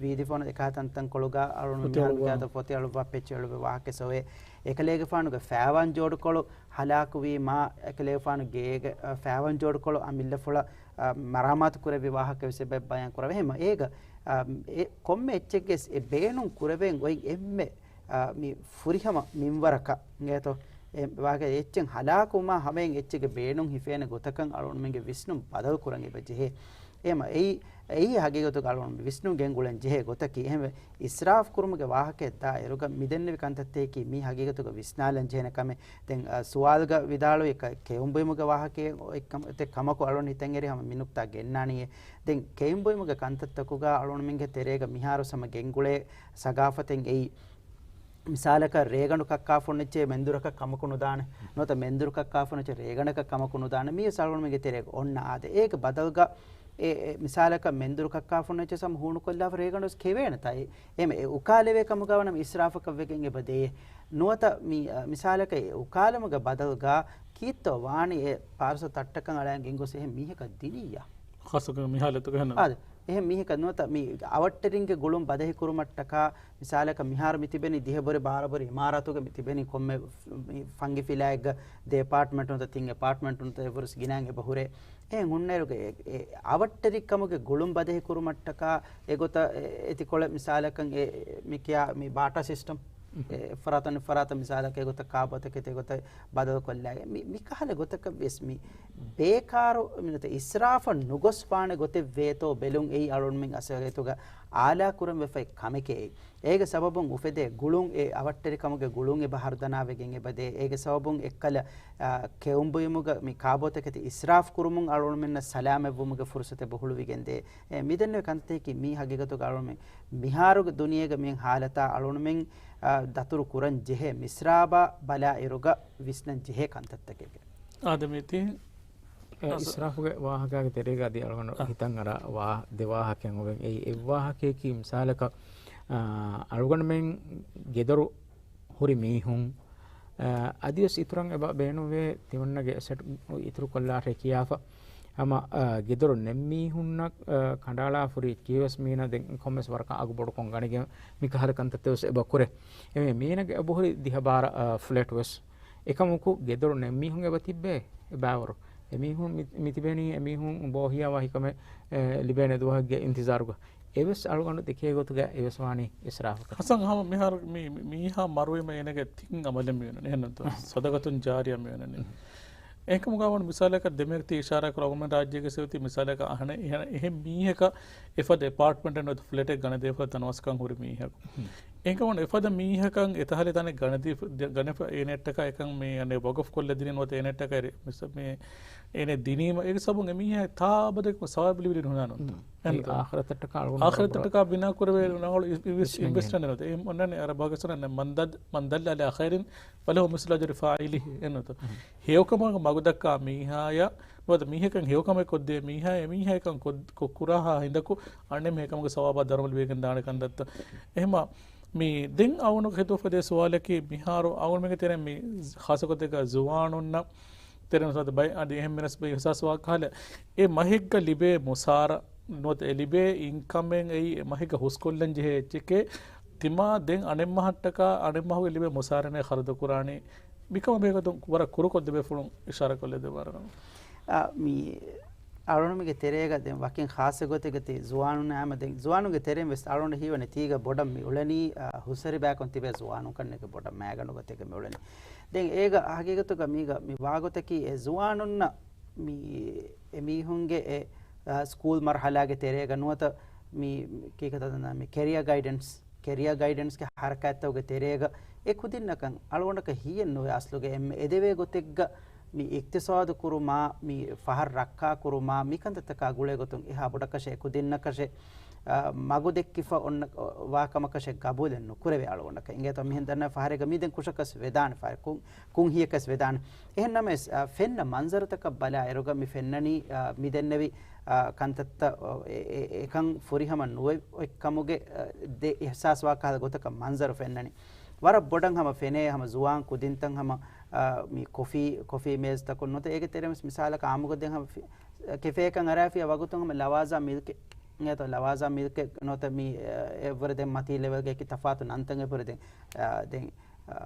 ވީދިފޮނު އެކާ ތަންތަންކޮޅުގަ އަޅުން ފޮތި މިހާރު އަޅުވާ. މިގާތަށް ފޮތި އަޅުއްވާ ޕެޗު އަޅުއްވި ވާހަކަވެސް އޮވޭ. އެކަލޭގެފާނުގެ ފައިވަން ޖޯޑުކޮޅު ހަލާކުވީމާ، އެކަލޭގެފާނު ގޭގެ، އަ، ފައިވަން ޖޯޑުކޮޅު އަ މިއްލަފުޅަށް، އަ، މަރާމާތު ކުރެއްވި ވާހަކަވެސް އެބަ ބަޔާން ކުރައްވާ. އެހެންމަ އޭގަ، އަ، އެ ކޮންމެ އެއްޗެއްގެސް އެ ބޭނުން ކުރެވެން އޮތް އެންމެ އާ، މި ފުރިހަމަ މިންވަރަކަށް އިނގޭތޯ؟ އެ ވާގެ އެއްޗެއް ހަލާކުވުމާ ހަމައިން އެއްޗެއްގެ ބޭނުން ހިފޭނެ ގޮތަކަށް އަޅުގަނޑުމެންގެ ވިސްނުން ބަދަލު ކުރަން އެބަ ޖެހޭ. އެހެންމަ އެއީ، އެއީ ހަގީގަތުގަ އަޅުގަނޑު ވިސްނުން ގެންގުޅެން ޖެހޭ ގޮތަކީ. އެހެންވެ، އިސްރާފް ކުރުމުގެ ވާހަކައަށް ދާ އިރުގަ މިދެންނެވި ކަންތައްތަކަކީ މީ ހަގީގަތުގަ ވިސްނާލަން ޖެހޭނެ ކަމެއް. ދެން، އަ، ސުވާލުގަ ވިދާޅުވި ކަ-، ކެއުންބުއިމުގެ ވާހަކައެއް އޮތް ކަމަކު އަޅުގަނޑު ހިތަށް އެރި ހަމަ މި ނުކްތާ ގެންނާނީ. ދެން ކެއުންބުއިމުގެ ކަންތައްތަކުގަ އަޅުގަނޑުމެންގެ ތެރޭގަ މިހާރު ހަމަ ގެންގުޅޭ ސަގާފަތެއް އެއީ، މިސާލަކަށް ރޭގަނޑު ކައްކާފަ އޮންނައްޗޭ މެންދުރަކަށް ކަމަކު ނުދާނެ. ނުވަތަ މެންދުރު ކައްކާފަ އޮންނައްޗޭ ރޭގަނޑަކަށް ކަމަކު ނުދާނެ. މީވެސް އަޅުގަނޑުމެންގެ ތެރޭގަ އޮންނަ އާދެ. އޭގެ ބަދަލުގަ އެ، އެ، މިސާލަކަށް މެންދުރު ކައްކާފަ އޮންނައްޗޭ ހަމަ ހޫނުކޮށްލާފަ ރޭގަނޑުވެސް ކެވޭނެތާ. އެ، އެ އުކާލެވޭ ކަމުގަ ވަނަ މި އިސްރާފަކަށް ވެގެން އެބަ ދޭ. ނުވަތަ މި، އަ، މިސާލަކަށް އެ އުކާލުމުގެ ބަދަލުގަ ކީއްތޯ ވާނީ އެ ޕާރސަލް ތައްޓަކަށް އަޅައިގެން ގޮސް އެހެން މީހަކަށް ދިނިއްޔާ؟ ޚާއްޞަކޮށް މި ހާލަތުގަ އެހެން. އާދެ. އެހެން މީހަކަށް ނުވަތަ މި އަވަށްޓެރިންގެ ގުޅުން ބަދަހި ކުރުމަށްޓަކާ، މިސާލަކަށް މިހާރު މި ތިބެނީ ދިހަ ބުރި ބާރަ ބުރި އިމާރާތުގަ މި ތިބެނީ ކޮންމެ ފަ-، މި ފަންގި ފިލާއެއްގަ ދެ އެޕާޓްމަންޓް ނުވަތަ ތިން އެޕާޓްމަންޓް ނުވަތަ އެއްވުރެސް ގިނައިން އެބަ ހުރޭ. އެހެން ހުންނައިރުގަ އެ، އެ އަވަށްޓެރިކަމުގެ ގުޅުން ބަދަހި ކުރުމަށްޓަކާ އެގޮތަށް އެ، އެތިކޮޅެއް މިސާލަކަށް އެ، މި ކިޔާ މި ބާޓާ ސިސްޓަމް. އެ ފަރާތުން ފަރާތަށް މިސާލަކަށް އެގޮތަށް ކާބޯތަކެތި އެގޮތަށް ބަދަލުކޮށްލާ. މި، މިކަހަލަ ގޮތަކަށް ވެސް މި ބޭކާރު މިނަތަ އިސްރާފަށް ނުގޮސްފާނެ ގޮތެއް ވޭތޯ ބެލުން އެއީ އަޅުގަނޑުމެން އަސްލުގަ އާލާ ކުރަން ވެފައި ކަމެކޭ. އޭގެ ސަބަބުން އުފެދޭ ގުޅުން އެ އަވަށްޓެރިކަމުގެ ގުޅުން އެބަ ހަރުދަނާވެގެން އެބަ ދޭ. އޭގެ ސަބަބުން އެއްކަލަ، އާ، ކެއުންބުއިމުގަ މި ކާބޯތަކެތި އިސްރާފް ކުރުމުން އަޅުގަނޑުމެންނަށް ސަލާމަތްވުމުގެ ފުރުސަތެއް ބޮހުޅުވިގެން ދޭ. އެ، މިދެންނެވި ކަންތައްތަކީ މީ ހަގީގަތުގަ އަޅުގަނޑުމެން މިހާރުގެ ދުނިޔޭގަ މި ހާލަތާ އަޅުގަނޑުމެން، އާ، ދަތުރު ކުރަން ޖެހޭ މިސްރާބާ ބަލާ އިރުގަ ވިސްނަން ޖެހޭ ކަންތައްތަކެއް. އާދެ މީތި އެ، އަސް- އިސްރާފުގެ ވާހަކާގެ ތެރޭގަ އަދި އަޅުގަނޑު އަ. ހިތަށް އަރާ ވާ-، ދެ ވާހަކައެއް އޮވެ. އެއީ އެއް ވާހަކަޔަކީ މިސާލަކަށް، އާ، އަޅުގަނޑުމެން ގެދޮރު ހުރި މީހުން، އާ، އަދިވެސް އިތުރަށް އެބަ ބޭނުންވޭ ތިމަންނަގެ އެސެޓް އިތުރުކޮށްލާށޭ ކިޔާފަ. ހަމަ، އާ، ގެދޮރު ނެތް މީހުންނަށް، އާ، ކަނޑައަޅާފަ ހުރި ކީވެސް މީނަ ދެން ކޮންމެސް ވަރަކަށް އަގު ބޮޑުކޮށް ގަނެގެން މިކަހަލަ ކަންތައްތައް ވެސް އެބަ ކުރޭ. އެމީ މީނަގެ އެބަހުރި ދިހަ ބާރަ، އާ، ފްލެޓް ވެސް. އެކަމަކު ގެދޮރު ނެތް މީހުން އެބަ ތިއްބޭ އެބައިވަރު. އެމީހުން މި-، މިތިބެނީ އެމީހުން ބޯހިޔާވާ ހިކަމެއް، އެ، ލިބޭނެ ދުވަހެއްގެ އިންތިޒާރުގަ. އެވެސް އަޅުގަނޑު ދެކޭ ގޮތުގަ އެވެސް ވާނީ އިސްރާފަކަށް. ހަސަން ހަމަ މިހާރު މި-، މި-، މީހާ މަރުވީމަ އޭނަގެ ތިން އަމަލެއް މިވެންނަނީ. އެހެންނުތޯ؟ ސަދަގަތުން ޖާރިޔާ މިވެންނަނީ. އެކަމުގަ ވަން މިސާލަކަށް ދެމެހެކް ތި އިޝާރާ ކުރާ އަޅުގަނޑުމެން ރާއްޖޭގެ ސެވިތި މިސާލަކަށް އަހަނެ އެހެން، އެހެން މީހަކަށް އެފަދަ އެޕާޓްމަންޓެއް ނުވަތަ ފްލެޓެއް ގަނެދޭފަ ތަނަވަސްކަން ހުރި މީހަކު. އެކަމުން އެފަދަ މީހަކަށް އެތަހަލެ ތަނެއް ގަނެދީފަ-، ދެ-، ގަނެފަ އޭނެއްޓަކާ އެކަން މި އަނެ ވަގަފް ކޮށްލަދިނީ ނުވަތަ އޭނެއްޓަކާ އެރި-، މިސަ-، މި އޭނެ ދިނީމަ އޭގެ ސަބަބުން އެމީހާ ތާބަދެކު ސަވާބު ލިބިލި ނުހުނާނުން. އެންތޯ؟ އާޚިރަތަށްޓަކާ އަޅުގަނޑު އާޚިރަތަށްޓަކާ ބިނާ ކުރެވޭ ނަހަޅު އި-، އި-، ވިސް-، އިންވެސްޓްމަންޓް ނެތް. އެ އޮންނަނީ އަރަބު ބަހަކަށް ސަނަ މަން ދައް-، މަން ދައްލަ އަލަ ޚައިރިން ފަލަހު މިސްލު އަޖުރި ފާޢިލިހި އެންނުތޯ؟ ހެޔޮކަމަށް މަގުދައްކާ މީހާޔަށް، ނުވަތަ މީހަކަށް ހެޔޮކަމެއް ކޮށްދޭ މީހާ، އެ މީހާ އެކަން ކޮށް-، ކޮށް ކުރާހާ ހިނދަކު އަނެއް މީހަކަށް ސަވާބާ ދަރުމަ ލިބިގެން ދާނެ ކަންތައްތައް. އެހެމަ މި ދެން އަޅުގަނޑު ހެދުފަދޭ ސުވާލަކީ މިހާރު އަޅުގަނޑުމެންގެ ތެރެއިން މި ޚާއްޞަ ގޮތެއްގަ ޒުވާނުންނަށް ތެރެއިން ސާދަ ބައި އަދި އެހެން މިނަސް ބައި އިހްސާސް ވާ ކަހަލަ އެ މަހެއްގަ ލިބޭ މުސާރަ ނުވަތަ އެ ލިބޭ އިންކަމެއް އެއީ އެ މަހެއްގަ ހުސްކޮށްލަން ޖެހޭ އެއްޗެކޭ. ތިމާ ދެން އަނެއް މަހަށްޓަކާ އަނެއް މަހުގެ ލިބޭ މުސާރަނޭ ޚަރަދު ކުރާނީ. މިކަމަށް ބެހޭގޮތުން ވަރަށް ކުރުކޮށްދެބޭ ފުޅުން އިޝާރާތް ކޮށްލަދެއްވާރަން. އާ، މި އަޅުގަނޑުމެންގެ ތެރޭގަ ދެން ވަކިން ޚާއްޞަ ގޮތެއްގަ ތި ޒުވާނުންނާ ހަމަ ދެން ޒުވާނުންގެ ތެރެއިން ވެސް އަޅުގަނޑަށް ހީވަނީ ތީގަ ބޮޑަށް މި އުޅެނީ، އާ، ހުސްއެރި ބަޔަކުން ތިބޭ ޒުވާނުން ކަންނޭނގެ ބޮޑަށް މައިގަނޑު ގޮތެއްގަ މި އުޅެނީ. ދެން އޭގަ ހަގީގަތުގަ މީގަ މި ވާގޮތަކީ އެ ޒުވާނުންނަށް މި އެމީހުންގެ އެ، އާ، ސްކޫލް މަރުހަލާގެ ތެރޭގަ ނުވަތަ މި ކީކަތަ ދަންނަ މި ކެރިއަ ގައިޑެންސް، ކެރިއަ ގައިޑެންސްގެ ހަރަކާތްތަކުގެ ތެރޭގަ އެ ކުދިންނަކަށް އަޅުގަނޑަކަށް ހީއެއް ނުވޭ އަސްލުގަ އެންމެ އެދެވޭ ގޮތެއްގަ މި އިޤްތިޞާދު ކުރުމާ، މި ފަހަރު ރައްކާ ކުރުމާ، މި ކަންތައްތަކާ ގުޅޭ ގޮތުން އެހާ ބޮޑަކަށެއް އެ ކުދިންނަކަށެއް، އާ، މަގު ދެއްކިފަ އޮންނަ ވާ ކަމަކަށެއް ގަބޫލެއް ނުކުރެވޭ އަޅުގަނޑަކަށް. އިނގޭތޯ މިހެން ދަންނަ ފަހަރެއްގަ މީ ދެން ކުށަކަސް ވެދާނެ ފަހަރެއް ކުން، ކުން ހިޔަކަސް ވެދާނެ. އެހެން ނަމަވެސް، އާ، ފެންނަ މަންޒަރުތަކަށް ބަލާ އިރުގަ މި ފެންނަނީ، އާ، ކަންތައްތައް، އެ-، އެ-، އެކަން ފުރިހަމަ ނުވެ-، އޮތްކަމުގެ، އާ، ދެ އިހްސާސްވާ ކަހަލަ ގޮތަކަށް މަންޒަރު ފެންނަނީ. ވަރަށް ބޮޑަށް ހަމަ ފެނޭ ހަމަ ޒުވާން ކުދިންތައް ހަމަ، މި ކޮފީ، ކޮފީ މޭޒުތަކުން ނުވަތަ އޭގެ ތެރެއިން ވެސް މިސާލަކަށް އާއްމުކޮށް ދެން ހަމަ ފި-، ކެފޭއަކަށް އަރާފިޔާ ވަގުތުން ހަމަ ލަވާޒާ މިލްކެއް އިނގޭތޯ، ލަވާޒާ މިލްކެއް ނުވަތަ މި، އެ، އެއްވަރެ ދެން މަތީ ލެވެލްގެ އެކި ތަފާތު ނަންތައް އެބުރެ ދެން، އާ، ދެން،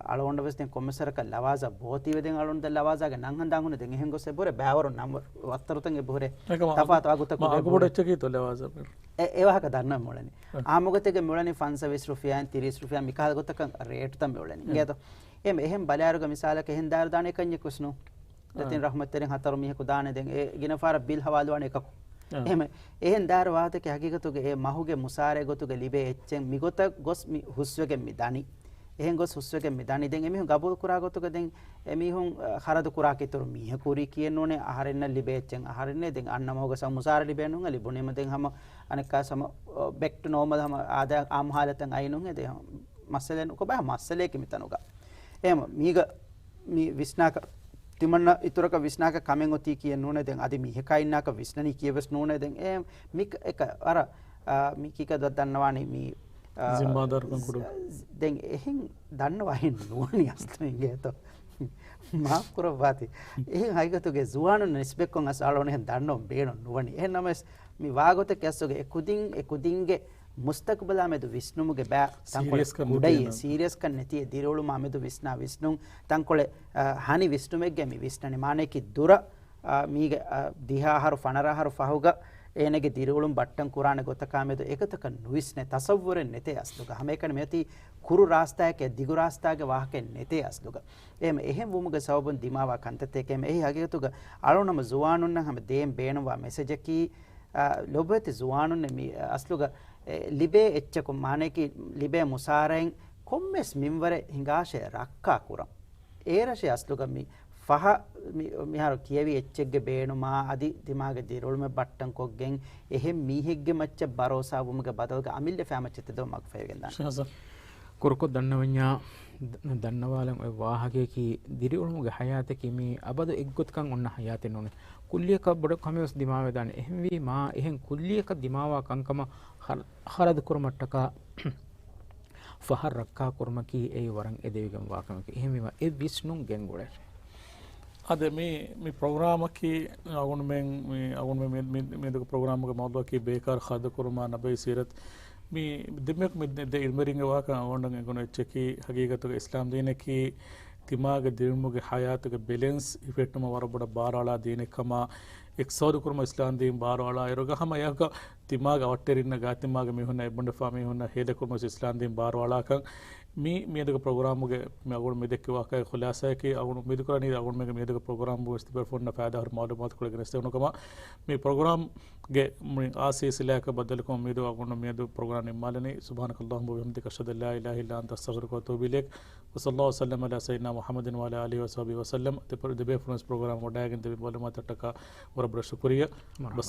އަޅުގަނޑަށް ވެސް ދެން ކޮންމެސް ވަރަކަށް ލަވާޒާ ބޯތީވެ ދެން އަޅުގަނޑު ދެން ލަވާޒާގެ ނަން ހަނދާން ހުންނަ ދެން އެހެން ގޮސް އެބުރެ ބައިވަރު ނަން ވަ-، ވައްތަރުތައް އެބުރެ ތަފާތު ވަގުތަކު އެބުރެ. އެއްޗަކީތޯ ލަވާޒާ މި؟ އެ، އެ ވާހަކަ ދަންނަ މިއުޅެނީ. އާއްމުގޮތެއްގެ މިއުޅެނީ ފަންސަވީސް ރުފިޔާއިން ތިރީސް ރުފިޔާ މިކަހަލަ ގޮތަކަށް ރޭޓުތައް މިއުޅެނީ. އިނގޭތޯ؟ އެހެން ބަލާއިރުގަ މިސާލަކަށް އެހެން ދާއިރު ދާނެ އެކަންޏެއް ކުސްނު. ދެތިން ރަހްމަތްތެރިން ހަތަރު މީހަކު ދާނެ ދެން އެ ގިނަ ފަހަރަށް ބިލް ހަވާލުވާނެ އެކަކު. އެހެން ދާއިރު ވާހަކަ ހަގީގަތުގަ އެ މަހުގެ މުސާރައެއް ގޮތުގަ ލިބޭ އެއްޗެއް މިގޮތަށް ގޮސް މި ހުސްވެގެން މި ދަނީ. އެހެން ގޮސް ހުސްވެގެން މި ދަނީ. ދެން އެމީހުން ގަބޫލު ކުރާ ގޮތުގަ ދެން އެމީހުން، އަ، ޚަރަދު ކުރާ ކިތުރު މީހަކު ހުރީ ކިޔެއް ނޫނޭ، އަހަރެންނަށް ލިބޭ އެއްޗެއް އަހަރެންނޭ، ދެން އަންނަ މަހުގަ ސަ މުސާރަ ލިބޭ ނޫން ލިބުނީމަ ދެން ހަމަ އަނެއްކާ ސަމަ، އ، ބެކް ޓު ނޯމަލް ހަމަ އާދަ އާއްމު ހާލަތަށް އައި ނޫން ދެ މައްސަލައެއް ކޮބާ މައްސަލައެކި މިތަނުގަ. އެހެމަ މީގަ މި ވިސްނާކަށް ތިމަންނަ އިތުރަކަށް ވިސްނާކަށް ކަމެއް އޮތީ ކިޔެއް ނޫނޭ ދެން އަދި މީހަކާ އިންނާކަށް ވިސްނަނީ ކިޔެއް ވެސް ނޫނޭ ދެން އެ މި އެކަ ވަރަށް، އާ، މި ކިކަ ދަ-، ދަންނަވާނީ މި، އާ، ޒިންމާދާރުކަން ކުޑަ. ދެން އެހެން ދަންނަވާ އެހެން ނުވަނީ އަސްލު އިނގޭތޯ. މާފް ކުރައްވާތި. އެހެން ހަގީގަތުގެ ޒުވާނުން ނިސްބަތްކޮށް އަސް އަޅުގަނޑު އެހެން ދަންނަވަން ބޭނުން ނުވަނީ. އެހެން ނަމަވެސް މި ވާގޮތަކީ އަސްލުގަ އެ ކުދިން، އެ ކުދިންގެ މުސްތަޤުބަލާ މެދު ވިސްނުމުގެ ބައި ތަންކޮޅެއް ސީރިއަސްކަން ކުޑައި، ނެތި އެ ސީރިއަސްކަން ނެތި އެ ދިރިއުޅުމާ މެދު ވިސްނާ ވިސްނުން ތަންކޮޅެއް، އަ، ހަނި ވިސްނުމެއްގެ މި ވިސްނަނީ. މާނައަކީ ދުރަށް، އަ، މީގެ، އަ، ދިހަ އަހަރު ފަނަރަ އަހަރު ފަހުގަ އޭނަގެ ދިރިއުޅުން ބައްޓަން ކުރާނެ ގޮތަކާ މެދު އެގޮތަކަށް ނުވިސްނޭ، ތަސައްވުރެއް ނެތޭ އަސްލުގަ. ހަމައެކަނި މިއޮތީ ކުރު ރާސްތާއެކޭ، ދިގު ރާސްތާގެ ވާހަކައެއް ނެތޭ އަސްލުގަ. އެހެމަ އެހެން ވުމުގެ ސަބަބުން ދިމާވާ ކަންތައްތަކެއް އެހެމަ އެހީ ހަގީގަތުގަ އަޅުނަމަ ޒުވާނުންނަށް ހަމަ ދޭން ބޭނުންވާ މެސެޖަކީ، އާ، ލޮބުވެތި ޒުވާނުންނެއް މި އަސްލުގަ، އެ، ލިބޭ އެއްޗަކުން، މާނައަކީ ލިބޭ މުސާރައިން ކޮންމެސް މިންވަރެއް ހިނގާށޭ ރައްކާ ކުރަން. އޭރަށޭ އަސްލުގަ މި ފަހަ، މި، މިހާރު ކިޔެވި އެއްޗެއްގެ ބޭނުމާ އަދި ދިމާގެ ދިރިއުޅުމެއް ބައްޓަންކޮށްގެން އެހެން މީހެއްގެ މައްޗަށް ބަރޯސާ ވުމުގެ ބަދަލުގަ އަމިއްލަ ފައިމައްޗަށް ތެދުވަން މަގުފަހިވެގެންދާނެ. ކުރުކޮށް ދަންނަވަންޏާ، ދަ-، ދަންނަވާލަން އޮތް ވާހަކަޔަކީ، ދިރިއުޅުމުގެ ހަޔާތަކީ މީ އަބަދު އެއްގޮތަކަށް އޮންނަ ހަޔާތެއް ނޫނޭ. ކުއްލިއަކަށް ބޮޑަށް ކަމެއް ވެސް ދިމާވެދާނެ. އެހެންވީމާ، އެހެން ކުއްލިއަކަށް ދިމާވާ ކަންކަމަށް ހަރަ-، ހަރަދު ކުރުމަށްޓަކާ ފަހަށް ރައްކާ ކުރުމަކީ އެއީ ވަރަށް އެދެވިގެންވާ ކަމެކޭ. އެހެންވީމާ، އެ ވިސްނުން ގެންގުޅޭށޭ. އާދެ، މި، މި ޕްރޮގްރާމަކީ އަޅުގަނޑުމެން، މި އަޅުގަނޑުމެން މި، މި، މިއަދުގެ ޕްރޮގްރާމުގެ މައުޟޫޢަކީ ބޭކާރު ޚަރަދު ކުރުމާ ނަބަވީ ސީރަތު. މި ދެންމެ މި ދެ، ދެ އިލްމުވެރިންގެ ވާހަކަ އަޅުގަނޑަށް އެނގުނު އެއްޗަކީ، ހަގީގަތުގަ އިސްލާމް ދީނަކީ ދިމާގެ ދިރިއުޅުމުގެ ހަޔާތުގެ ބެލެންސް ހިފެހެއްޓުމަށް ވަރަށް ބޮޑަށް ބާރުއަޅާ ދީނެއްކަމާ، އިޤްތިޞާދު ކުރުމަށް އިސްލާމް ދީން ބާރުއަޅާ އިރުގަ ހަމަ އެއަކަށް ދިމާގެ އަވަށްޓެރިންނަށް، ގާތް ދިމާގެ މީހުންނަށް، އެއްބަނޑުފާ މީހުންނަށް ހޭދަކުރުމަށް އިސްލާމް ދީން ބާރުއަޅާކަން މި، މިއަދުގެ ޕްރޮގްރާމުގެ މި އަޅުގަނޑު މި ދެއްކި ވާހަކަގެ ޚުލާސާއަކީ، އަޅުގަނޑު އުއްމީދު ކުރަނީ އަޅުގަނޑުމެންގެ މިއަދުގެ ޕްރޮގްރާމް ވެސް ތިބޭފުޅުންނަށް ފައިދާހުރި މައުލޫމާތުކޮޅެއް ގެނެސްދެވުނު ކަމަށް. މި ޕްރޮގްރާމްގެ މި އާ ސީސިލާއަކަށް ބައްދަލުކޮށް އުއްމީދު އަޅުގަނޑު މިއަދު ޕްރޮގްރާމް ނިންމާލަނީ. سبحانك اللهم وبحمدك، أشهد أن لا إله إلا أنت، أستغفرك وأتوب إليك. وصلى الله وسلم على سيدنا محمد وعلى آله وصحبه وسلم. ދެ ޕްރޮ-، ދެބޭފުޅުން ވެސް ޕްރޮގްރާމް ވަޑައިގެން ދެ މައުލޫމާތަށްޓަކާ ވަރަށް ބޮޑަށް ޝުކުރިއްޔާ. މަރުޙަބާ.